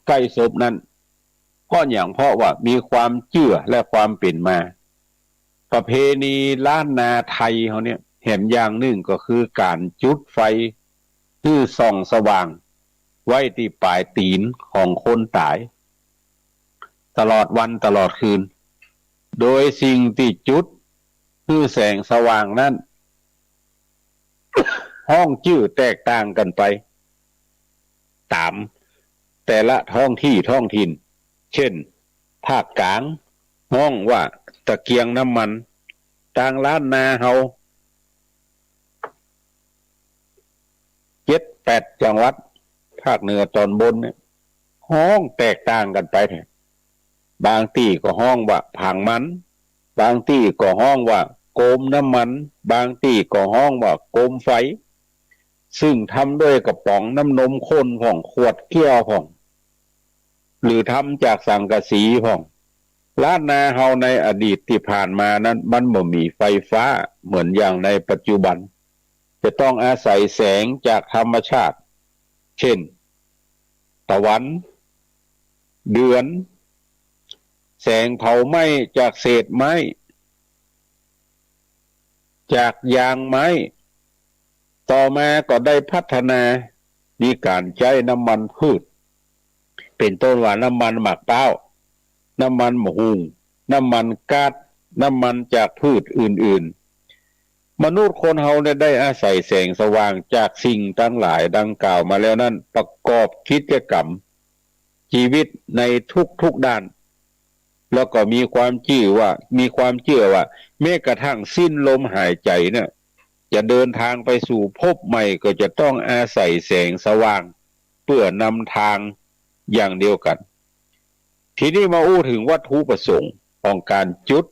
ใก้ศพนั้น เพราะหยัง เพราะว่ามีความเจื้อและความเป๋นมา ประเพณีล้านนาไทยเฮาเนี่ย แหมอย่างนึ่งก็คือก๋านจุดไฟ หื้อส่องสว่างไว้ตี้ป๋ายตี๋นของคนต๋าย ตลอดวันตลอดคืน โดยสิ่งตี้จุดหื้อแสงสว่างนั้น ฮ้องจื้อแตกต่างกั๋นไป ต๋ามแต่ละท้องตี้ท้องถิ่น เช่น ภาคก๋างฮ้องว่าตะเกียงน้ำมัน ตางล้านนาเฮา เจ็ดแปดจังหวัดภาคเหนือต๋อนบนเนี่ย ฮ้องแตกต่างกั๋นไปแท้ บางตี้ก็ฮ้องว่าผางมัน บางตี้ก็ฮ้องว่าโกมน้ำมัน บางตี้ก็ฮ้องว่าโกมไฟ ซึ่งทำด้วยกระป๋องน้ำนมข้นพ่อง ขวดแก้วพ่อง หรือทำจากสังกะสีพ่อง ล้านนาเฮาในอดีตตี้ผ่านมานั้น มันบ่มีไฟฟ้าเหมือนอย่างในปัจจุบัน จะต้องอาศัยแสงจากธรรมชาติ เช่น ตะวัน เดือน แสงเผาไหม้จากเศษไม้ จากยางไม้ ต่อมาก็ได้พัฒนา มีก๋านใจ๊น้ำมันพืช เป๋นต้นว่าน้ำมันหมากพร้าว น้ำมันหมากฮู่ น้ำมันก๊าซ น้ำมันจากพืชอื่นๆ มนุษย์คนเฮาเนี่ยได้อาศัยแสงสว่างจากสิ่งตังหลายดังกล่าวมาแล้วนั้น ประกอบกิจกรรม ชีวิตในทุกๆ ด้าน แล้วก็มีความจื้อว่า มีความเจื้อว่า แม้กระทั่งสิ้นลมหายใจ๋เนี่ย จะเดินตางไปสู่ภพใหม่ก็จะต้องอาศัยแสงสว่างเปื้อนำตางอย่างเดียวกั๋น ทีนี้มาอู้เถิงวัตถุประสงค์ของก๋านจุด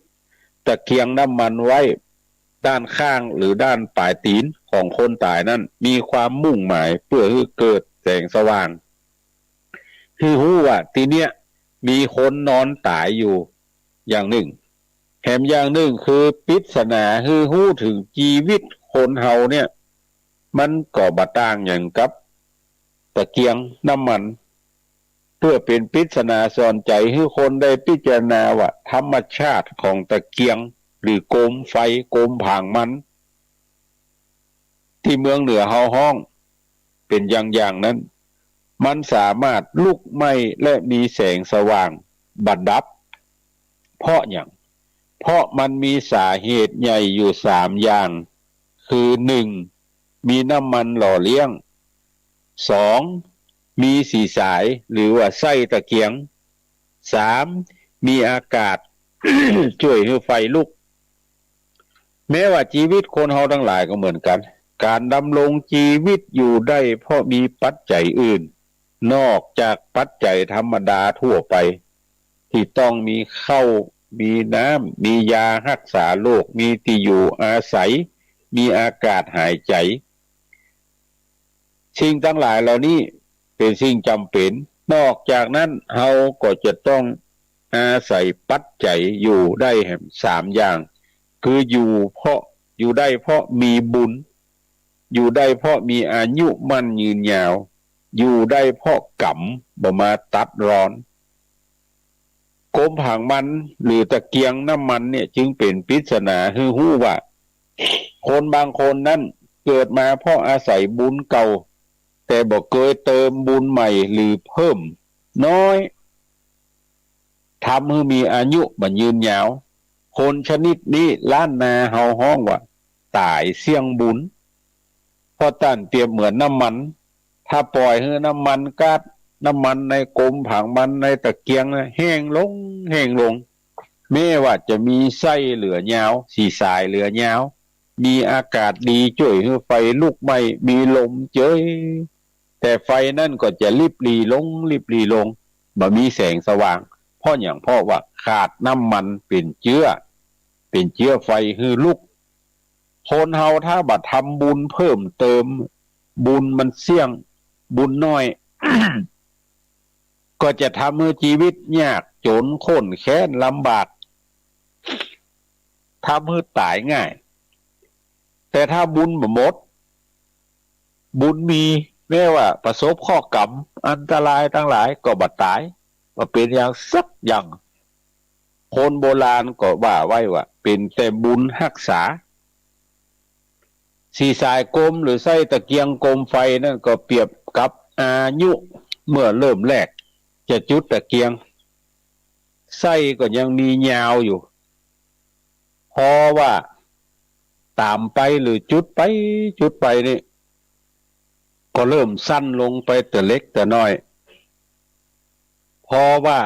ตะเกียงน้ำมันไว้ด้านข้างหรือด้านป๋ายตี๋นของคนต๋ายนั้น มีความมุ่งหมายเปื้อหื้อเกิดแสงสว่าง หื้อฮู้ว่าตี้เนี้ยมีคนนอนต๋ายอยู่อย่างนึ่ง แถมอย่างนึ่งคือปริศนาหื้อฮู้เถิงจีวิตคนเฮาเนี่ย มันก็บ่ต่างหยังกับตะเกียงน้ำมัน เปื้อเป๋นปริศนาสอนใจ๋หื้อคนได้พิจารณาว่าธรรมชาติของตะเกียง หรือโกมไฟ โกมผางมัน ตี้เมืองเหนือเฮาฮ้องเป๋นอย่างๆ นั้น มันสามารถลุกไหม้และมีแสงสว่างบ่ดับ เพราะหยัง เพราะมันมีสาเหตุใหญ่อยู่สามอย่าง คือ หนึ่ง มีน้ำมันหล่อเลี้ยง สอง มีสีสาย หรือว่าไส้ตะเกียง สาม มีอากาศ จ้วยหื้อไฟลุก แม้ว่าจีวิตคนเฮาตังหลายก็เหมือนกั๋น ก๋านดำรงจีวิตอยู่ได้เพราะมีปัจจัยอื่น นอกจากปัจจัยธรรมดาทั่วไป ตี้ต้องมีข้าว มีน้ำ มียาฮักษาโรค มีตี้อยู่อาศัย มีอากาศหายใจ๋ สิ่งตังหลายเหล่านี้เป๋นสิ่งจ๋ำเป๋น นอกจากนั้นเฮาก็จะต้องอาศัยปัจจัยอยู่ได้แหมสามอย่าง คืออยู่เพราะ อยู่ได้เพราะมีบุญ อยู่ได้เพราะมีอายุมั่นยืนยาว อยู่ได้เพราะกรรมบ่มาตัดรอน โกมผางมันหรือตะเกียงน้ำมันเนี่ยจึงเป๋นปริศนาหื้อฮู้ว่า คนบางคนนั้นเกิดมาเพราะอาศัยบุญเก่า แต่บ่เกยเติมบุญใหม่หรือเพิ่มน้อย ทำหื้อมีอายุบ่ยืนยาว คนชนิดนี้ล้านนาเฮาฮ้องว่า ต๋ายเสี้ยงบุญ เพราะต้านเปรียบเหมือนน้ำมัน ถ้าป่อยหื้อน้ำมันก๊าซ น้ำมันในโกมผางมันในตะเกียงนะ แห้งลง แห้งลง แม้ว่าจะมีไส้เหลือยาว สีสายเหลือยาว มีอากาศดีจ้วยหื้อไฟลุกไหม้ มีลมเจย แต่ไฟนั้นก็จะริบหรี่ลง ริบหรี่ลง บ่มีแสงสว่าง เพราะหยัง เพราะว่าขาดน้ำมันเป๋นเจื๊อ เป๋นเจื๊อไฟหื้อลุก คนเฮาถ้าบ่ทำบุญเพิ่มเติม บุญมันเสี้ยง บุญน้อย ก็จะทำหื้อจีวิตยากจ๋นข้นแค้นลำบาก ทำหื้อต๋ายง่าย แต่ถ้าบุญบ่หมด บุญมี แม้ว่าประสบเคราะห์กรรมอันตรายตังหลายก็บ่ต๋าย บ่เป๋นหยังสักอย่าง คนโบราณก็ว่าไว้ว่า เป๋นแต่บุญฮักษา สีสายโกมหรือไส้ตะเกียงโกมไฟนั่นก็เปรียบกับอายุ เมื่อเริ่มแรกจะจุดตะเกียง ไส้ก็ยังมียาวอยู่ พอว่าต๋ามไปหรือจุดไปจุดไปนี่ ก็เริ่มสั้นลงไปเตื้อเล็กเตื้อน้อย พอว่า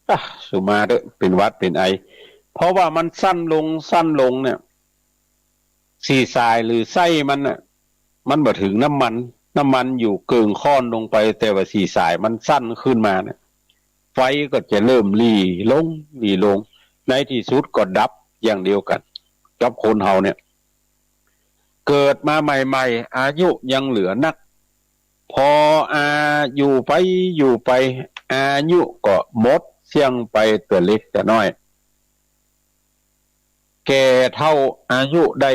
อ่ะ สุมาเต๊อะ เป๋นหวัดเป๋นไอ เพราะว่ามันสั้นลงสั้นลงเนี่ย สีสายหรือไส้มันน่ะ มันบ่เถิงน้ำมัน น้ำมันอยู่เกิ่งข้อนลงไป แต่ว่าสีสายมันสั้นขึ้นมาเนี่ย ไฟก็จะเริ่มหรี่ลง หรี่ลง ในตี้สุดก็ดับอย่างเดียวกั๋น กับคนเฮาเนี่ย เกิดมาใหม่ๆ อายุยังเหลือนัก พออายุไปอยู่ไป อายุก็หมดเสี้ยงไปเตื้อเล็กเตื้อน้อย แก่เฒ่าอายุได้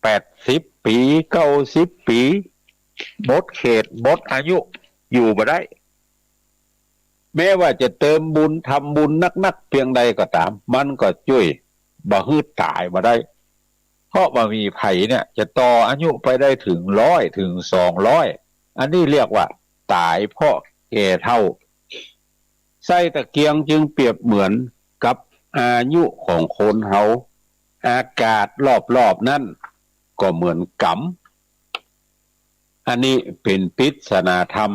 แปดสิบปี๋ เก้าสิบปี๋ หมดเขต หมดอายุ อยู่บ่ได้ แม้ว่าจะเติมบุญ ทำบุญนักๆ เปียงใดก็ต๋าม มันก็จ้วยบ่หื้อต๋ายบ่ได้ เพราะบ่มีใผเนี่ยจะต่ออายุไปได้เถิงร้อย เถิงสองร้อย อันนี้เรียกว่าต๋ายเพราะแก่เฒ่า ไส้ตะเกียงจึงเปรียบเหมือนกับอายุของคนเฮา อากาศรอบๆ นั้นก็เหมือนก๋ำ อันนี้เป๋นปริศนาธรรม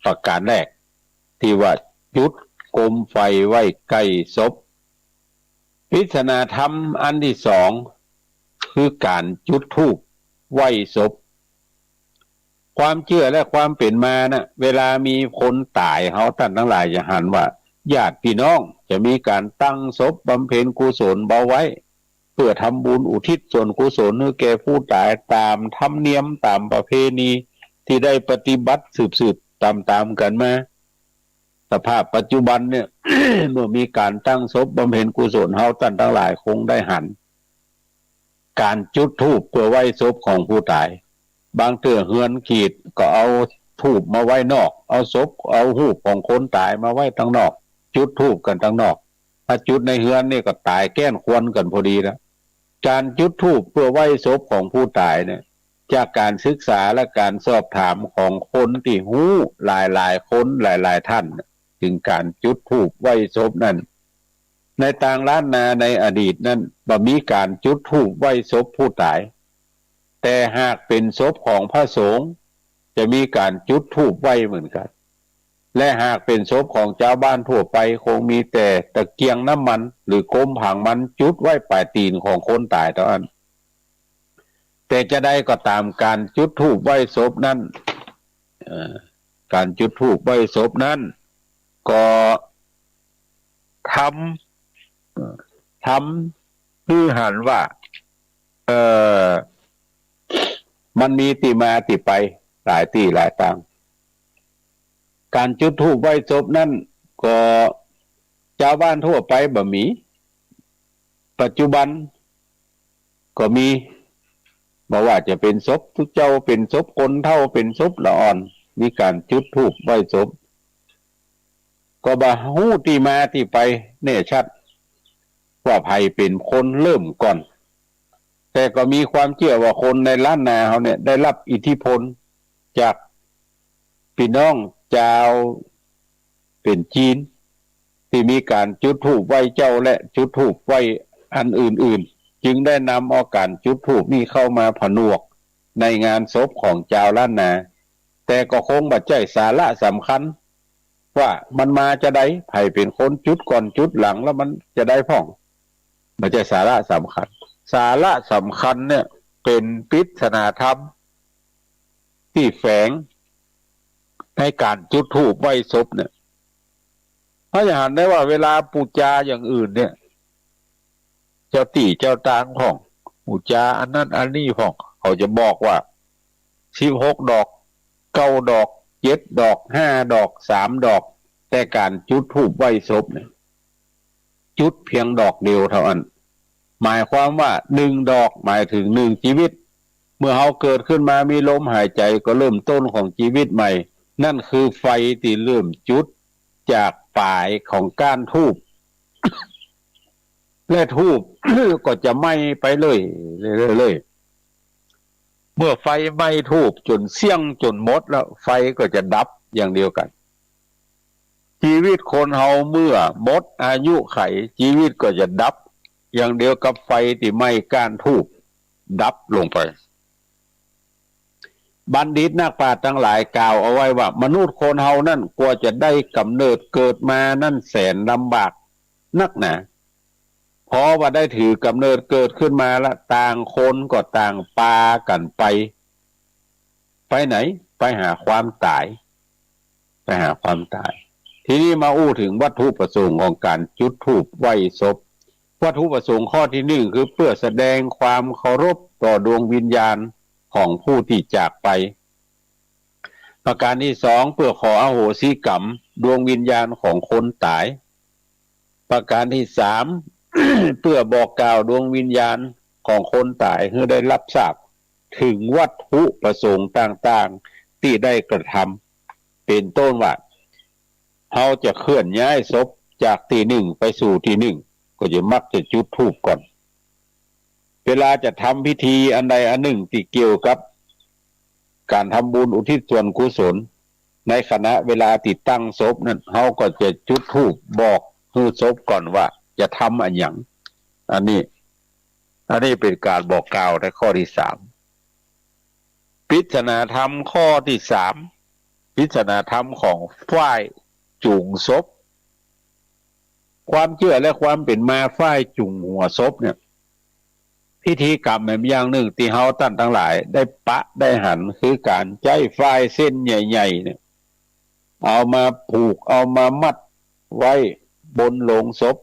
ประก๋านแรก ตี้ว่าจุดโกมไฟไว้ใก้ศพ ปริศนาธรรมอันตี้สอง คือก๋านจุดธูปไหว้ศพ ความเจื้อและความเป๋นมาน่ะ เวลามีคนต๋าย เฮาต้านตังหลายจะหันว่า ญาติปี้น้องจะมีก๋านตั้งศพบำเพ็ญกุศลเอาไว้ เปื้อทำบุญอุทิศส่วนกุศลหื้อแก่ผู้ต๋าย ต๋ามธรรมเนียม ต๋ามประเพณีตี้ได้ปฏิบัติสืบๆ ต๋ามๆ กั๋นมา สภาพปัจจุบันเนี่ย เมื่อมีก๋านตั้งศพบำเพ็ญกุศล เฮาต้านตังหลายคงได้หัน ก๋านจุดธูปเปื้อไหว้ศพของผู้ต๋าย บางเตื้อเฮือนขีดก็เอาธูปมาไว้นอก เอาศพ เอาฮูปของคนต๋ายมาไว้ตังนอก จุดธูปกั๋นตังนอก ถ้าจุดในเฮือนนี่ก็ต๋ายแก้นควันกั๋นพอดีแล้ว ก๋านจุดธูปเปื้อไหว้ศพของผู้ต๋ายเนี่ย จากก๋านศึกษาและก๋านสอบถามของคนตี้ฮู้หลายๆ คนหลายๆ ต้าน เถิงก๋านจุดธูปไหว้ศพนั้น ในตางล้านนาในอดีตนั้น บ่มีก๋านจุดธูปไหว้ศพผู้ต๋าย แต่หากเป๋นศพของพระสงฆ์ จะมีก๋านจุดธูปไหว้เหมือนกั๋น และหากเป๋นศพของจาวบ้านทั่วไป คงมีแต่ตะเกียงน้ำมัน หรือโกมผางมัน จุดไว้ป๋ายตี๋นของคนต๋ายเต้าอั้น แต่จาใดก็ต๋าม ก๋านจุดธูปไหว้ศพนั้น เอ่อ ก๋านจุดธูปไหว้ศพนั้น ก็ทำ ทำหื้อหันว่า เอ่อ มันมีตี้มาตี้ไปหลายตี้หลายตาง ก๋านจุดธูปไหว้ศพนั้น ก็จาวบ้านทั่วไปบ่มี ปัจจุบันก็มี บ่ว่าจะเป๋นศพตุ๊เจ้า เป๋นศพคนเฒ่า เป๋นศพละอ่อน มีก๋านจุดธูปไหว้ศพ ก็บ่ฮู้ตี้มาตี้ไปแน่ชัด ว่าใผเป๋นคนเริ่มก่อน แต่ก็มีความเจื้อว่าคนในล้านนาเฮาเนี่ย ได้ฮับอิทธิพลจากปี้น้องจาวเป๋นจีน ตี้มีก๋านจุดธูปไหว้เจ้าและจุดธูปไหว้อันอื่นๆ จึงได้นำเอาก๋านจุดธูปนี้เข้ามาผนวกในงานศพของจาวล้านนา แต่ก็คงบ่ใจ้สาระสำคัญ ว่ามันมาจาใด ใผเป๋นคนจุดก่อนจุดหลัง แล้วมันจาใดพ่อง บ่ใจ้สาระสำคัญ สาระสำคัญเนี่ยเป๋นปริศนาธรรมตี้แฝงในก๋านจุดธูปไหว้ศพเนี่ย เฮาจะหันได้ว่าเวลาปู๋จาอย่างอื่นเนี่ย เจ้าตี้เจ้าตางพ่อง ปู๋จาอันนั้นอันนี้พ่อง เขาจะบอกว่า สิบหกดอก เก้าดอก เจ็ดดอก ห้าดอก สามดอก แต่ก๋านจุดธูปไหว้ศพเนี่ย จุดเพียงดอกเดียวเต้าอั้น หมายความว่าหนึ่งดอกหมายเถิงหนึ่งจีวิต เมื่อเฮาเกิดขึ้นมามีลมหายใจ๋ก็เริ่มต้นของจีวิตใหม่ นั่นคือไฟตี้เริ่มจุดจากป๋ายของก้านธูป และธูป ก็จะไหม้ไปเรื่อยๆ เรื่อยๆ เมื่อไฟไหม้ธูปจ๋นเสี้ยงจ๋นหมดแล้ว ไฟก็จะดับอย่างเดียวกั๋น จีวิตคนเฮาเมื่อหมดอายุขัย จีวิตก็จะดับอย่างเดียวกับไฟตี้ไหม้ก้านธูปดับลงไป บัณฑิตนักปราชญ์ตังหลายกล่าวเอาไว้ว่า มนุษย์คนเฮานั้นกว่าจะได้ก๋ำเนิดเกิดมานั้นแสนลำบากนักหนา พอว่าได้ถือก๋ำเนิดเกิดขึ้นมาละ ต่างคนก็ต่างปากั๋นไป ไปไหน ไปหาความต๋าย ไปหาความต๋าย ทีนี้มาอู้เถิงวัตถุประสงค์ของก๋านจุดธูปไหว้ศพ วัตถุประสงค์ข้อตี้หนึ่งคือเปื้อแสดงความเคารพต่อดวงวิญญาณของผู้ตี้จากไป ประก๋านตี้สอง เปื้อขออโหสิกรรมดวงวิญญาณของคนต๋าย ประก๋านตี้สาม เปื้อบอกกล่าวดวงวิญญาณของคนต๋ายหื้อได้ฮับทราบเถิงวัตถุประสงค์ต่างๆ ตี้ได้กระทำ เป๋นต้นว่า เฮาจะเคลื่อนย้ายศพจากตี้นึ่งไปสู่ตี้นึ่ง ก็จะมักจะจุดธูปก่อน เวลาจะทำพิธีอันใดอันนึ่งตี้เกี่ยวกับก๋านทำบุญอุทิศส่วนกุศล ในขณะเวลาตี้ตั้งศพนั้น เฮาก็จะจุดธูปบอกหื้อศพก่อนว่าจะทำอะหยัง อันนี้ อันนี้เป๋นก๋านบอกกล่าวในข้อตี้สาม ปริศนาธรรมข้อตี้สาม ปริศนาธรรมของฝ้ายจุงศพ ความเจื้อและความเป๋นมาฝ้ายจุงหัวศพเนี่ย พิธีกรรมแหมอย่างนึ่งตี้เฮาต้านตังหลายได้ปะได้หัน คือก๋านใจ๊ฝ้ายเส้นใหญ่ๆ เนี่ย เอามาผูก เอามามัดไว้บนโลงศพ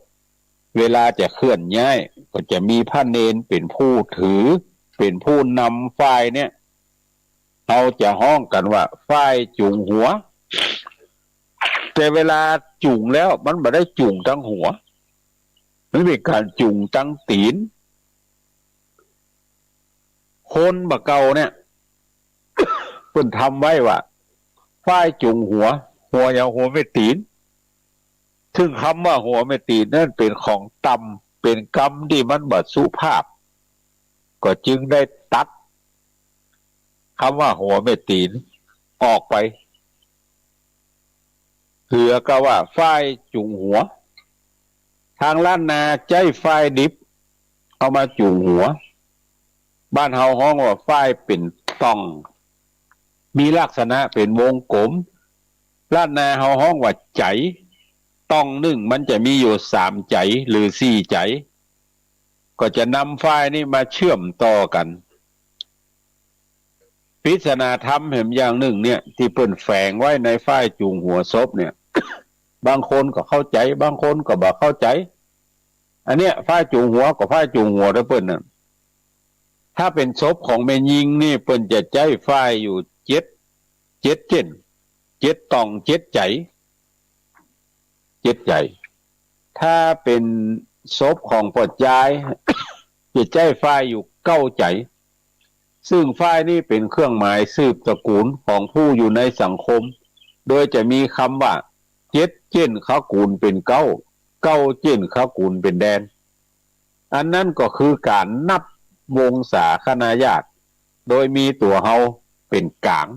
เวลาจะเคลื่อนย้าย ก็จะมีพระเณรเป๋นผู้ถือ เป๋นผู้นำฝ้ายเนี่ย เฮาจะฮ้องกั๋นว่าฝ้ายจุงหัว แต่เวลาจูงแล้วมันบ่ได้จูงตังหัว มันเป๋นก๋านจูงตังตี๋น คนบ่าเก่าเนี่ย เปิ้นทำไว้ว่า ฝ้ายจูงหัว หัวหยัง หัวแม่ตี๋น ซึ่งกำว่าหัวแม่ตี๋นนั้นเป๋นของต่ำ เป๋นกำตี้มันบ่สุภาพ ก็จึงได้ตัดกำว่าหัวแม่ตี๋นออกไป เหลือก็ว่าฝ้ายจูงหัว ตางล้านนาใจ๊ฝ้ายดิบเอามาจูงหัว บ้านเฮาฮ้องว่าฝ้ายเป๋นต่อง มีลักษณะเป๋นวงกลม ล้านนาเฮาฮ้องว่าใจ๋ ต่องนึ่งมันจะมีอยู่สามใจ๋หรือสี่ใจ๋ ก็จะนำฝ้ายนี้มาเชื่อมต่อกั๋น ปริศนาธรรมแหมอย่างนึ่งเนี่ย ตี้เปิ้นแฝงไว้ในฝ้ายจูงหัวศพเนี่ย บางคนก็เข้าใจ๋ บางคนก็บ่เข้าใจ๋ อันเนี้ยฝ้ายจูงหัวก็ฝ้ายจูงหัวเต้อเปิ้นน่ะ ถ้าเป๋นศพของแม่ญิงนี่ เปิ้นจะใจ๊ฝ้ายอยู่เจ็ด เจ็ดเส้น เจ็ดต่อง เจ็ดใจ๋ เจ็ดใจ๋ ถ้าเป๋นศพของป้อจาย จะใจ๊ฝ้ายอยู่เก้าใจ๋ ซึ่งฝ้ายนี้เป๋นเครื่องหมายสืบตระกูลของผู้อยู่ในสังคม โดยจะมีกำว่า เจ็ดเส้นขะกู๋นเป๋นเก๊า เก๊าเส้นขะกู๋นเป๋นแดน อันนั้นก็คือก๋านนับวงศาคณาญาติ โดยมีตั๋วเฮาเป๋นก๋าง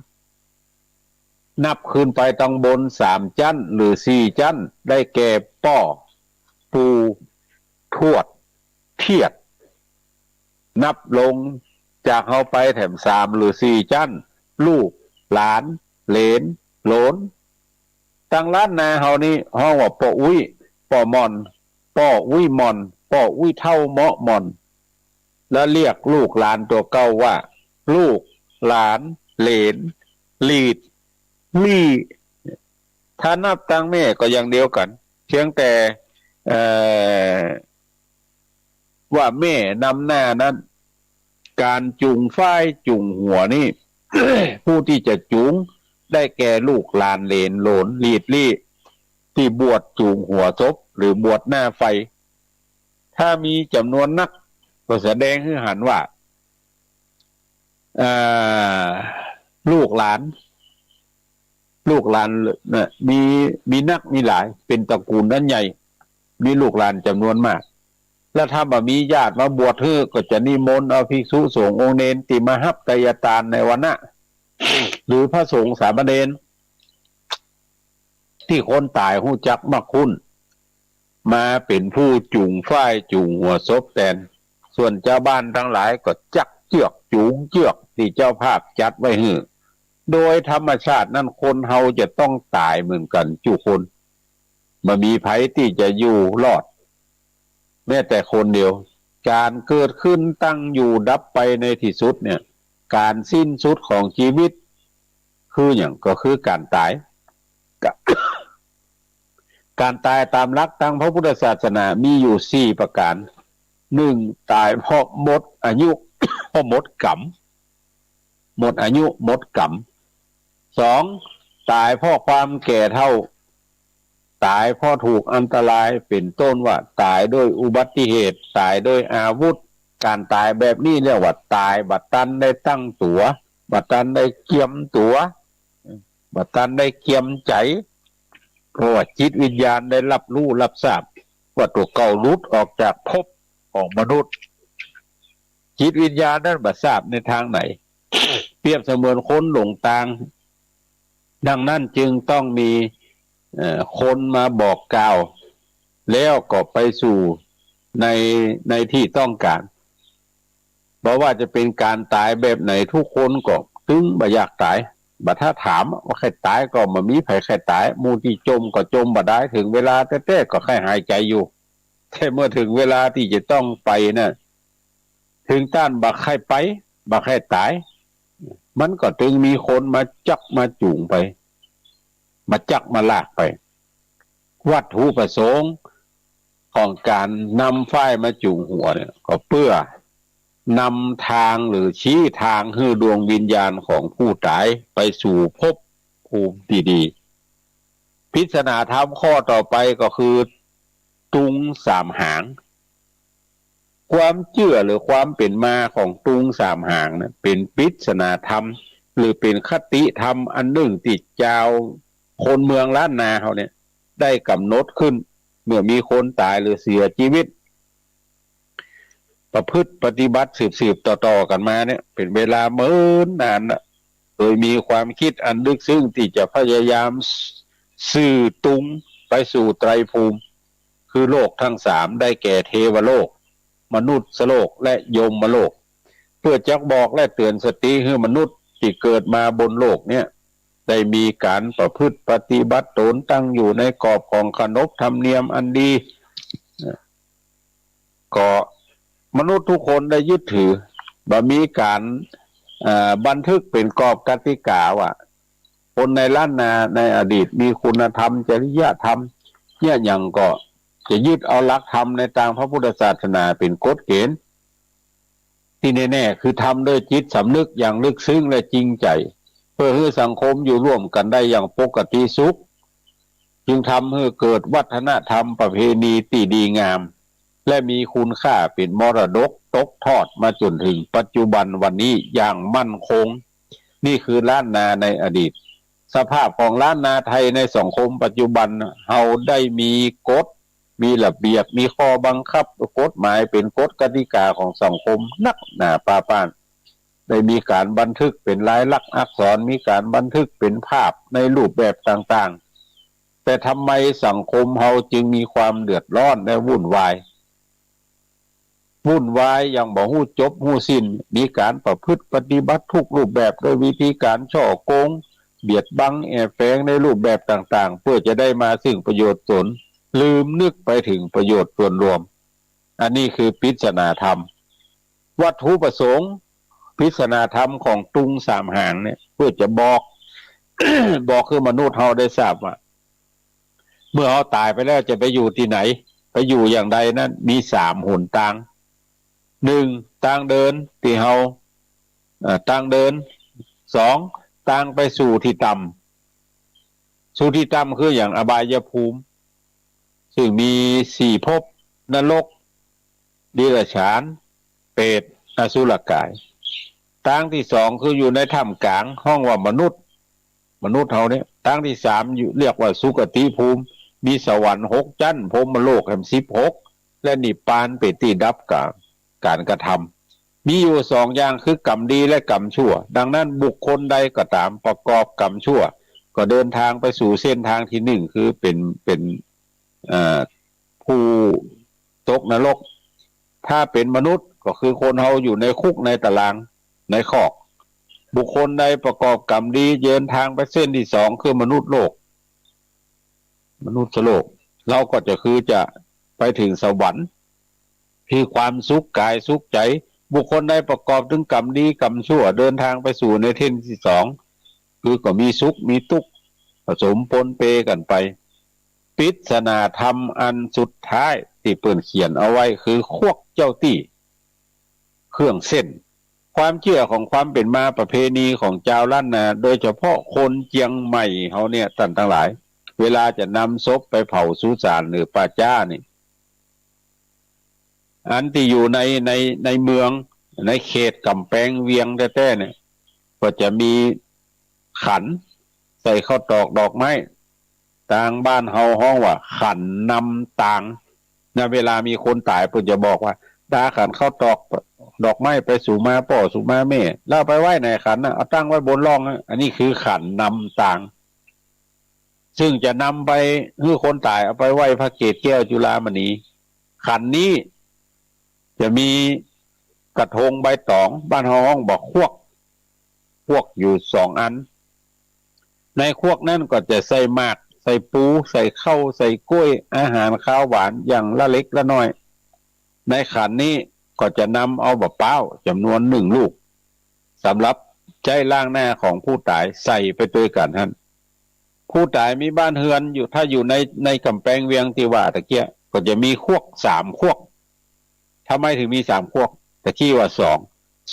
นับขึ้นไปตังบนสามจั๊นหรือสี่จั๊น ได้แก่ป้อ ปู่ ทวด เตี้ย นับลงจากเฮาไปแถมสามหรือสี่จั๊น ลูก หลาน เหลน โหลน ตางล้านนาเฮานี้ฮ้องว่าป้ออุ๊ย ป้อหม่อน ป้ออุ๊ยหม่อน ป้ออุ๊ยเฒ่าเมาะหม่อน แล้วเรียกลูกหลานตั๋วเก่าว่า ลูก หลาน เหลน หลีด หลี้ ถ้านับตางแม่ก็อย่างเดียวกั๋น เพียงแต่ เอ่อ ว่าแม่นำหน้านั้น ก๋านจูงฝ้ายจูงหัวนี่ ผู้ตี้จะจูงได้แก่ลูกหลานเหลนโหลนหลีดหลี้ ตี้บวชจูงหัวศพหรือบวชหน้าไฟ ถ้ามีจ๋ำนวนนัก ก็แสดงหื้อหันว่า อ่า ลูกหลาน ลูกหลานน่ะ มี มีนักมีหลาย เป๋นตระกูลอันใหญ่ มีลูกหลานจ๋ำนวนมาก แล้วถ้าบ่มีญาติมาบวชหื้อ ก็จะนิมนต์เอาภิกษุสงฆ์องค์เณรตี้มาฮับไตรยตานในวรรณะ หรือพระสงฆ์สามเณร ตี้คนต๋ายฮู้จักมักคุ้น มาเป๋นผู้จูงฝ้ายจูงหัวศพแตน ส่วนจาวบ้านตังหลายก็จักเจื้อกจูงเจื้อกตี้เจ้าภาพจัดไว้หื้อ โดยธรรมชาตินั้นคนเฮาจะต้องต๋ายเหมือนกั๋นกู้คน บ่มีใผตี้จะอยู่รอด แม้แต่คนเดียว ก๋านเกิดขึ้นตั้งอยู่ดับไปในตี้สุดเนี่ย ก๋านสิ้นสุดของจีวิต คือหยัง ก็คือก๋านต๋าย กะ ก๋านต๋ายต๋ามหลักตางพระพุทธศาสนามีอยู่สี่ประก๋าน นึ่ง ต๋ายเพราะหมดอายุ เพราะหมดกรรม หมดอายุ หมดกรรม สอง ต๋ายเพราะความแก่เฒ่า ต๋ายเพราะถูกอันตราย เป๋นต้นว่าต๋ายด้วยอุบัติเหตุ ต๋ายด้วยอาวุธ ก๋านต๋ายแบบนี้เรียกว่าต๋ายบ่ตันได้ตั้งตั๋ว บ่ตันได้เกียมตั๋ว บ่ตันได้เกียมใจ๋ เพราะว่าจิตวิญญาณได้ฮับฮู้ฮับทราบว่าตั๋วเก่าหลุดออกจากภพของมนุษย์ จิตวิญญาณนั้นบ่ทราบในตางไหน เปรียบเสมือนคนหลงตาง ดังนั้นจึงต้องมี เอ่อ คนมาบอกกล่าว แล้วก็ไปสู่ใน ในตี้ต้องก๋าน บ่ว่าจะเป๋นก๋านต๋ายแบบไหน กู้คนก็ตึงบ่อยากต๋าย บ่ถ้าถามว่าใค่ต๋าย ก็บ่มีใผใค่ต๋าย หมู่ตี้จ๋มก็จ๋มบ่ดาย เถิงเวลาแต๊ๆ ก็ใค่หายใจ๋อยู่ แต่เมื่อเถิงเวลาตี้จะต้องไปน่ะ เถิงต้านบ่ใค่ไป บ่ใค่ต๋าย มันก็ตึงมีคนมาจักมาจูงไป มาจักมาลากไป วัตถุประสงค์ของก๋านนำฝ้ายมาจูงหัวเนี่ย ก็เปื้อนำตางหรือชี้ตางหื้อดวงวิญญาณของผู้ต๋ายไปสู่ภพภูมิตี้ดี เป ริศนาธรรมข้อต่อไปก็คือ ตุงสามหาง ความเจื้อหรือความเป๋นมาของตุงสามหางนะ เป๋นปริศนาธรรม หรือเป๋นคติธรรมอันนึ่งตี้จาวคนเมืองล้านนาเฮาเนี่ย ได้ก๋ำหนดขึ้น เมื่อมีคนต๋ายหรือเสียจีวิต ประพฤติปฏิบัติสืบๆ ต่อๆ กั๋นมาเนี่ย เป๋นเวลาเมินนานนะ โดยมีความกึ๊ดอันลึกซึ้งตี้จะพยายามสื่อตุงไปสู่ไตรภูมิ คือโลกทั้งสาม ได้แก่เทวโลก มนุษย์โลก และยมโลก เปื้อจะบอกและเตื๋อนสติหื้อมนุษย์ตี้เกิดมาบนโลกเนี่ย ได้มีก๋านประพฤติปฏิบัติต๋นตั้งอยู่ในกรอบของขนบธรรมเนียมอันดี ก็มนุษย์ทุกคนได้ยึดถือ บ่มีก๋าน เอ่อ บันทึกเป๋นกรอบกติกาว่า คนในล้านนาในอดีตมีคุณธรรม จริยธรรม เยียะหยัง ก็จะยึดเอาหลักธรรมในตางพระพุทธศาสนาเป๋นกฎเกณฑ์ ตี้แน่ๆ คือทำด้วยจิตสำนึกอย่างลึกซึ้งและจริงใจ๋ เปื้อหื้อสังคมอยู่ร่วมกั๋นได้อย่างปกติสุข จึงทำหื้อเกิดวัฒนธรรมประเพณีตี้ดีงาม และมีคุณค่าเป๋นมรดกตกทอดมาจ๋นเถิงปัจจุบันวันนี้อย่างมั่นคง นี่คือล้านนาในอดีต สภาพของล้านนาไทยในสังคมปัจจุบัน เฮาได้มีกฎ มีระเบียบ มีข้อบังคับ กฎหมาย เป๋นกฎกติกาของสังคมนักหนาปาป้าน ได้มีก๋านบันทึกเป๋นลายลักษณ์อักษร มีก๋านบันทึกเป๋นภาพในรูปแบบต่างๆ แต่ทำไมสังคมเฮาจึงมีความเดือดร้อนและวุ่นวาย วุ่นวายอย่างบ่ฮู้จบฮู้สิ้น มีก๋านประพฤติปฏิบัติทุกรูปแบบด้วยวิธีก๋านฉ้อโกง เบียดบัง แอบแฝงในรูปแบบต่างๆ เปื้อจะได้มาซึ่งประโยชน์ต๋น ลืมนึกไปเถิงประโยชน์ส่วนรวม อันนี้คือปริศนาธรรม วัตถุประสงค์ปริศนาธรรมของตุงสามหางเนี่ย เปื้อจะบอก บอกหื้อมนุษย์เฮาได้ทราบว่า เมื่อเฮาต๋ายไปแล้วจะไปอยู่ตี้ไหน ไปอยู่อย่างใดนั้น มีสามหนตาง หนึ่ง ตางเดินตี้เฮา เอ่อ ตางเดิน สอง ตางไปสู่ตี้ต่ำ สู่ตี้ต่ำคืออย่างอบายภูมิ ซึ่งมีสี่ภพ นรก เดรัจฉาน เปรต อสุรกาย ตางตี้สองคืออยู่ในถ้ำก๋าง ฮ้องว่ามนุษย์ มนุษย์เฮาเนี่ย ตางตี้สามอยู่ เรียกว่าสุคติภูมิ มีสวรรค์หกจั๊น พรหมโลกแหมสิบหก และนิพพานเป๋นตี้ดับก๋าน ก๋านกระทำ มีอยู่สองอย่างคือกรรมดีและกรรมชั่ว ดังนั้นบุคคลใดก็ต๋ามประกอบกรรมชั่ว ก็เดินทางไปสู่เส้นทางตี้หนึ่ง คือเป๋น เป๋น เอ่อ ผู้ตกนรก ถ้าเป๋นมนุษย์ก็คือคนเฮาอยู่ในคุกในตารางในคอก บุคคลใดประกอบกรรมดีเดินทางไปเส้นตี้สองคือมนุษย์โลก มนุษย์โลก เฮาก็จะคือจะไปเถิงสวรรค์ คือความสุขก๋ายสุขใจ๋ บุคคลใดประกอบเถิงกรรมดีกรรมชั่ว เดินทางไปสู่ในเส้นตี้สอง คือก็มีสุขมีตุ๊กข์ผสมปนเปกั๋นไป ปริศนาธรรมอันสุดท้ายตี้เปิ้นเขียนเอาไว้คือควักเจ้าตี้ เครื่องเส้น ความเจื้อของความเป๋นมาประเพณีของจาวล้านนา โดยเฉพาะคนเจียงใหม่เฮาเนี่ย ต้านตังหลาย เวลาจะนำศพไปเผาสุสานหรือป่าจ๊านี่ อันตี้อยู่ใน ใน ในเมือง ในเขตก๋ำแปงเวียงแต๊ๆ เนี่ย ก็จะมีขันใส่ข้าวตอกดอกไม้ ตางบ้านเฮาฮ้องว่าขันนำตาง นะ เวลามีคนต๋ายเปิ้นจะบอกว่า ดาขันข้าวตอกดอกไม้ไปสู่มาป้อสู่มาแม่ แล้วเอาไปไว้ไหนขันน่ะ เอาตั้งไว้บนล่องนะ อันนี้คือขันนำตาง ซึ่งจะนำไปหื้อคนต๋ายเอาไปไว้พระเกศแก้วจุฬามณี ขันนี้จะมีกระทงใบต๋อง บ้านเฮาฮ้องบ่าควัก ควักอยู่สองอัน ในควักนั้นก็จะใส่หมาก ใส่ปู ใส่ข้าว ใส่ก๊วย อาหารคาวหวานอย่างละเล็กละน้อย ในขันนี้ก็จะนำเอาบ่าป๊าวจ๋ำนวนหนึ่งลูก สำหรับใจ๊ล้างหน้าของผู้ต๋ายใส่ไปตวยกั๋นหั้น ผู้ต๋ายมีบ้านเฮือนอยู่ ถ้าอยู่ใน ในก๋ำแปงเวียงตี้ว่าตะเกียะ ก็จะมีควักสามควัก ทำไมถึงมีสามควัก ตะกี้ว่าสอง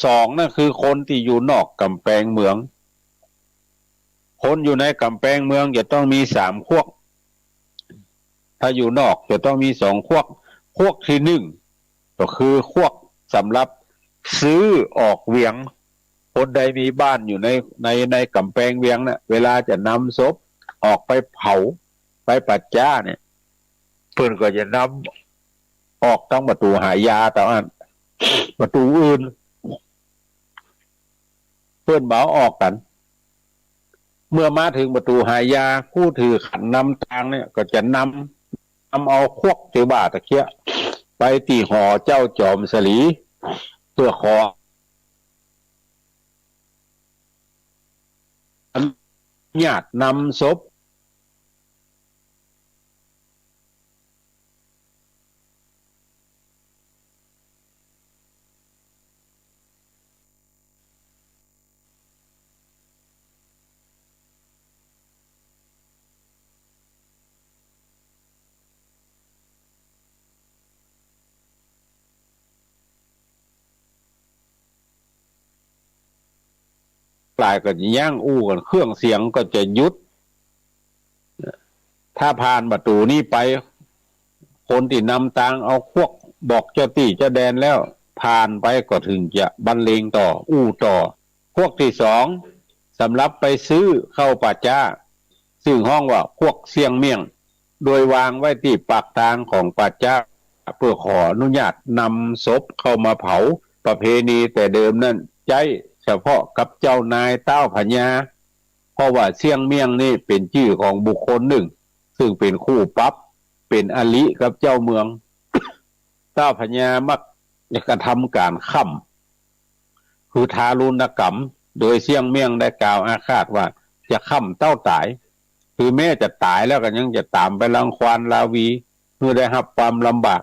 สองนั่นคือคนตี้อยู่นอกก๋ำแปงเมือง คนอยู่ในก๋ำแปงเมืองจะต้องมีสามควัก ถ้าอยู่นอกจะต้องมีสองควัก ควักตี้นึ่งก็คือควักสำหรับซื้อออกเวียง คนใดมีบ้านอยู่ใน ใน ในก๋ำแปงเวียงเนี่ย เวลาจะนำศพออกไปเผา ไปป่าจ๊าเนี่ย เปิ้นก็จะนำออกตังประตู๋หายา ตางอั้น ประตู๋อื่น เปิ้นบ่เอาออกกั๋น เมื่อมาเถิงประตู๋หายา ผู้ถือขันนำตางเนี่ยก็จะนำ นำเอาควักตี้ว่าตะเกียะ ไปตี้หอเจ้าจอมสลี เปื้อขออนุญาตนำศพ หลายก็จะย้างอู้กั๋น เครื่องเสียงก็จะหยุด ถ้าผ่านประตู๋นี้ไป คนตี้นำตางเอาควักบอกเจ้าตี้เจ้าแดนแล้ว ผ่านไปก็เถิงจะบรรเลงต่อ อู้ต่อ ควักตี้สอง สำหรับไปซื้อเข้าป่าจ๊า ซึ่งฮ้องว่าควักเสี้ยงเมี่ยง โดยวางไว้ตี้ปากตางของป่าจ๊า เปื้อขออนุญาตนำศพเข้ามาเผา ประเพณีแต่เดิมนั้นใจ๊เฉพาะกับเจ้านายต๊าวพญา เพราะว่าเสี้ยงเมี่ยงนี่เป๋นจื้อของบุคคลนึ่ง ซึ่งเป๋นคู่ปรับ เป๋นอริกับเจ้าเมือง ต๊าวพญามักจะกระทำก๋านฆ่ำ คือทารุณกรรม โดยเสี้ยงเมี่ยงได้กล่าวอาฆาตว่าจะฆ่ำเต้าต๋าย คือแม้จะต๋ายแล้วก็ยังจะต๋ามไปรังควาญราวี หื้อได้ฮับความลำบาก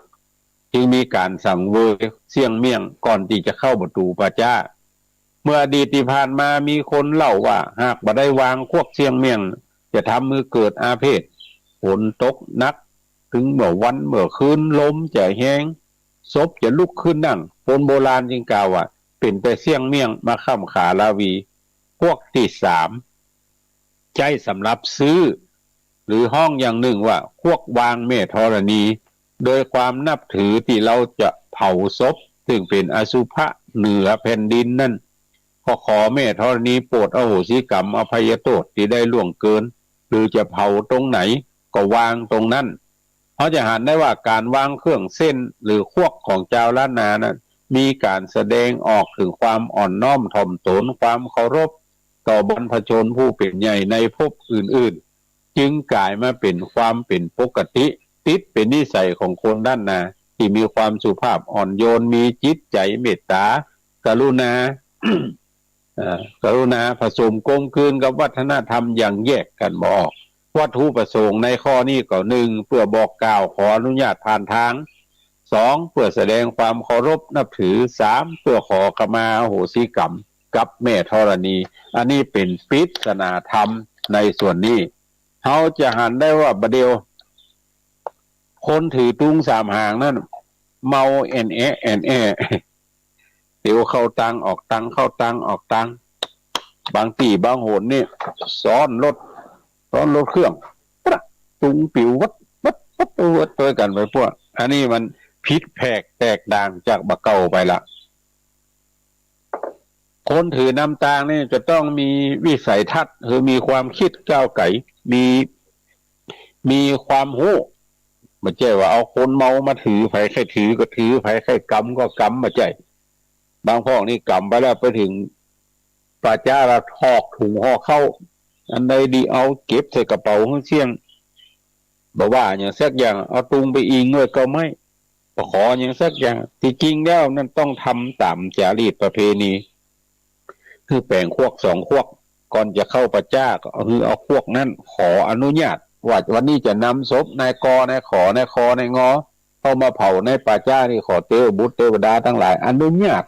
จึงมีก๋านสังเวยเสี้ยงเมี่ยงก่อนตี้จะเข้าประตู๋ป่าจ๊า เมื่ออดีตตี้ผ่านมามีคนเล่าว่า หากบ่ได้วางควักเสี้ยงเมี่ยง จะทำหื้อเกิดอาเพศ ฝนตกหนัก ตึงเมื่อวันเมื่อคืนลมจะแฮง ศพจะลุกขึ้นนั่ง คนโบราณจึงกล่าวว่า เป๋นแต่เสี้ยงเมี่ยงมาฆ่ำขาราวี ควักตี้สาม ใจ๊สำหรับซื้อ หรือฮ้องอย่างนึ่งว่าควักวางแม่ธรณี โดยความนับถือตี้เฮาจะเผาศพ ซึ่งเป๋นอสุภะเหนือแผ่นดินนั้น ก็ขอแม่ธรณีโปรดอโหสิกรรมอภัยโทษตี้ได้ล่วงเกิน หรือจะเผาตรงไหนก็วางตรงนั้น เฮาจะหันได้ว่าก๋านวางเครื่องเส้นหรือควักของจาวล้านนานั้น มีก๋านแสดงออกเถิงความอ่อนน้อมถ่อมตน ความเคารพต่อบรรพชนผู้เป๋นใหญ่ในภพอื่นๆ จึงก๋ายมาเป๋นความเป๋นปกติ ติดเป๋นนิสัยของคนล้านนา ตี้มีความสุภาพอ่อนโยน มีจิตใจ๋เมตตา กรุณา เอ่อ กรุณาผสมกลมกลืนกับวัฒนธรรมอย่างแยกกั๋นบ่ออก วัตถุประสงค์ในข้อนี้ก็ นึ่ง เปื้อบอกกล่าวขออนุญาตผ่านตาง สอง เปื้อแสดงความเคารพนับถือ สาม เปื้อขอขมาอโหสิกรรมกับแม่ธรณี อันนี้เป๋นปริศนาธรรมในส่วนนี้ เฮาจะหันได้ว่าบ่าเดี่ยว คนถือตุงสามหางนั้น เมาแอ่นแอะแอ่นแอะ เตียวเข้าตังออกตัง เข้าตังออกตัง บางตี้บางหนนี่ซ้อนรถ ซ้อนรถเครื่อง ปะ ตุงปิ๋ววัดวัดวัดวัดตวยกั๋นไปพวก อันนี้มันผิดแผกแตกต่างจากบ่าเก่าไปละ คนถือนำตางนี่จะต้องมีวิสัยทัศน์ คือมีความคิดก้าวไก๋ มี มีความฮู้ บ่ใจ้ว่าเอาคนเมามาถือ ใผใค่ถือก็ถือ ใผใค่กำก็กำ บ่ใจ้ บางพวกนี่กำไปแล้วไปเถิงป่าจ๊าแล้วถอกถุงห่อข้าว อันใดดีเอาเก็บใส่กระเป๋าหื้อเสี้ยง บ่ว่าหยังสักอย่าง เอาตุงไปอิงไว้ก็ไม่ บ่ขอหยังสักอย่าง ตี้จริงแล้วนั้นต้องทำต๋ามจารีตประเพณี คือแป๋งควักสองควัก ก่อนจะเข้าป่าจ๊าก็คือเอาควักนั้นขออนุญาต ว่าวันนี้จะนำศพนายกอนายขอนายคอนายงอ เข้ามาเผาในป่าจ๊านี่ ขอเตวบุตรเตวดาตังหลายอนุญาต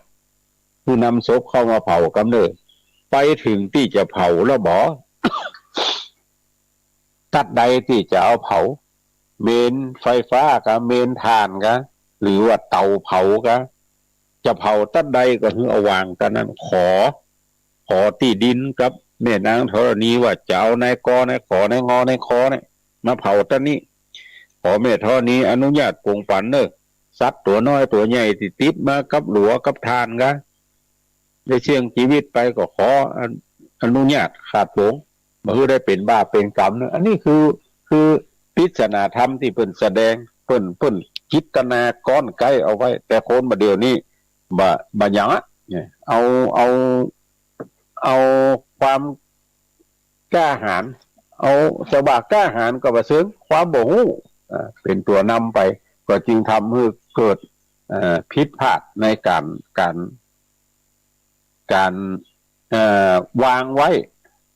คือนำศพเข้ามาเผากำเนิด ไปเถิงตี้จะเผาแล้วบ่ ตั๊ดใดตี้จะเอาเผา เมนไฟฟ้ากา เมนถ่านกา หรือว่าเตาเผากา จะเผาตั๊ดใดก็คือเอาวางตั๊ดนั้น ขอ ขอตี้ดินกับแม่นางธรณีว่าจะเอานายกอนายขอนายงอนายคอเนี่ยมาเผาตั๊ดนี้ ขอแม่ธรณีอนุญาตปงปั๋นเน่อ สัตว์ตั๋วน้อยตั๋วใหญ่ตี้ติดมากับหลัวกับถ่านกา ได้เสี้ยงจีวิตไปก็ขออนุ อนุญาตข้าพง บ่หื้อได้เป๋นบาปเป๋นกรรมเน่อ อันนี้คือ คือปริศนาธรรมตี้เปิ้นแสดง เปิ้น เปิ้นจิตนาก้อนไกลเอาไว้ แต่คนบ่าเดี่ยวนี้บ่ บ่หยังอะ เนี่ย เอา เอา เอาความกล้าหาญ เอา จะว่ากล้าหาญก็บ่เซิง ความบ่ฮู้ อ่า เป๋นตั๋วนำไป ก็จึงทำหื้อเกิด เอ่อ ผิดพลาดในก๋าน ก๋าน ก๋าน เอ่อ วางไว้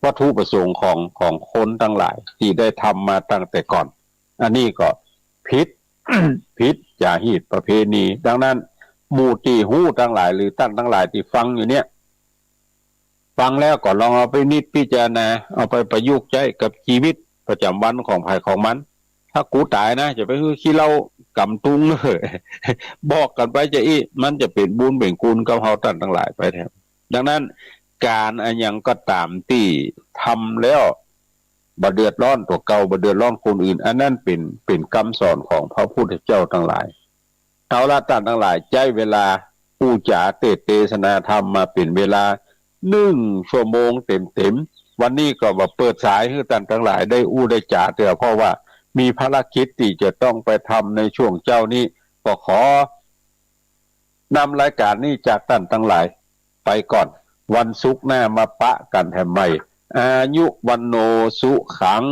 วัตถุประสงค์ของ ของคนตังหลายตี้ได้ทำมาตั้งแต่ก่อน อันนี้ก็ผิด ผิดจ๋าฮีตประเพณี ดังนั้น หมู่ตี้ฮู้ตังหลาย หรือต้านตังหลายตี้ฟังอยู่เนี่ย ฟังแล้วก็ลองเอาไปพินิจพิจารณา เอาไปประยุกต์ใจ๊กับจีวิตประจ๋ำวันของใผของมัน ถ้ากูต๋ายนะ จะไปหื้อขี้เหล้ากำตุงเน่อ บอกกั๋นไปจาอี้ มันจะเป๋นบุญเป๋นคุณกับเฮาต้านตังหลายไปแทน ดังนั้น ก๋านอะหยังก็ต๋ามตี้ทำแล้วบ่เดือดร้อนตั๋วเก่า บ่เดือดร้อนคนอื่น อันนั้นเป๋น เป๋นกำสอนของพระพุทธเจ้าตังหลาย เอาละต้านตังหลาย ใจ๊เวลาอู้จ๋าเตสน์เตสนาธรรมมาเป๋นเวลาหนึ่งชั่วโมงเต๋มๆ วันนี้ก็บ่เปิดสายหื้อต้านตังหลายได้อู้ได้จ๋าเตื้อ เพราะว่ามีภารกิจตี้จะต้องไปทำในช่วงเจ๊านี้ ก็ขอนำรายก๋านนี้จากต้านตังหลายไปก่อน วันศุกร์หน้ามาปะกั๋นแถมใหม่ อายุ วัณโณ สุขัง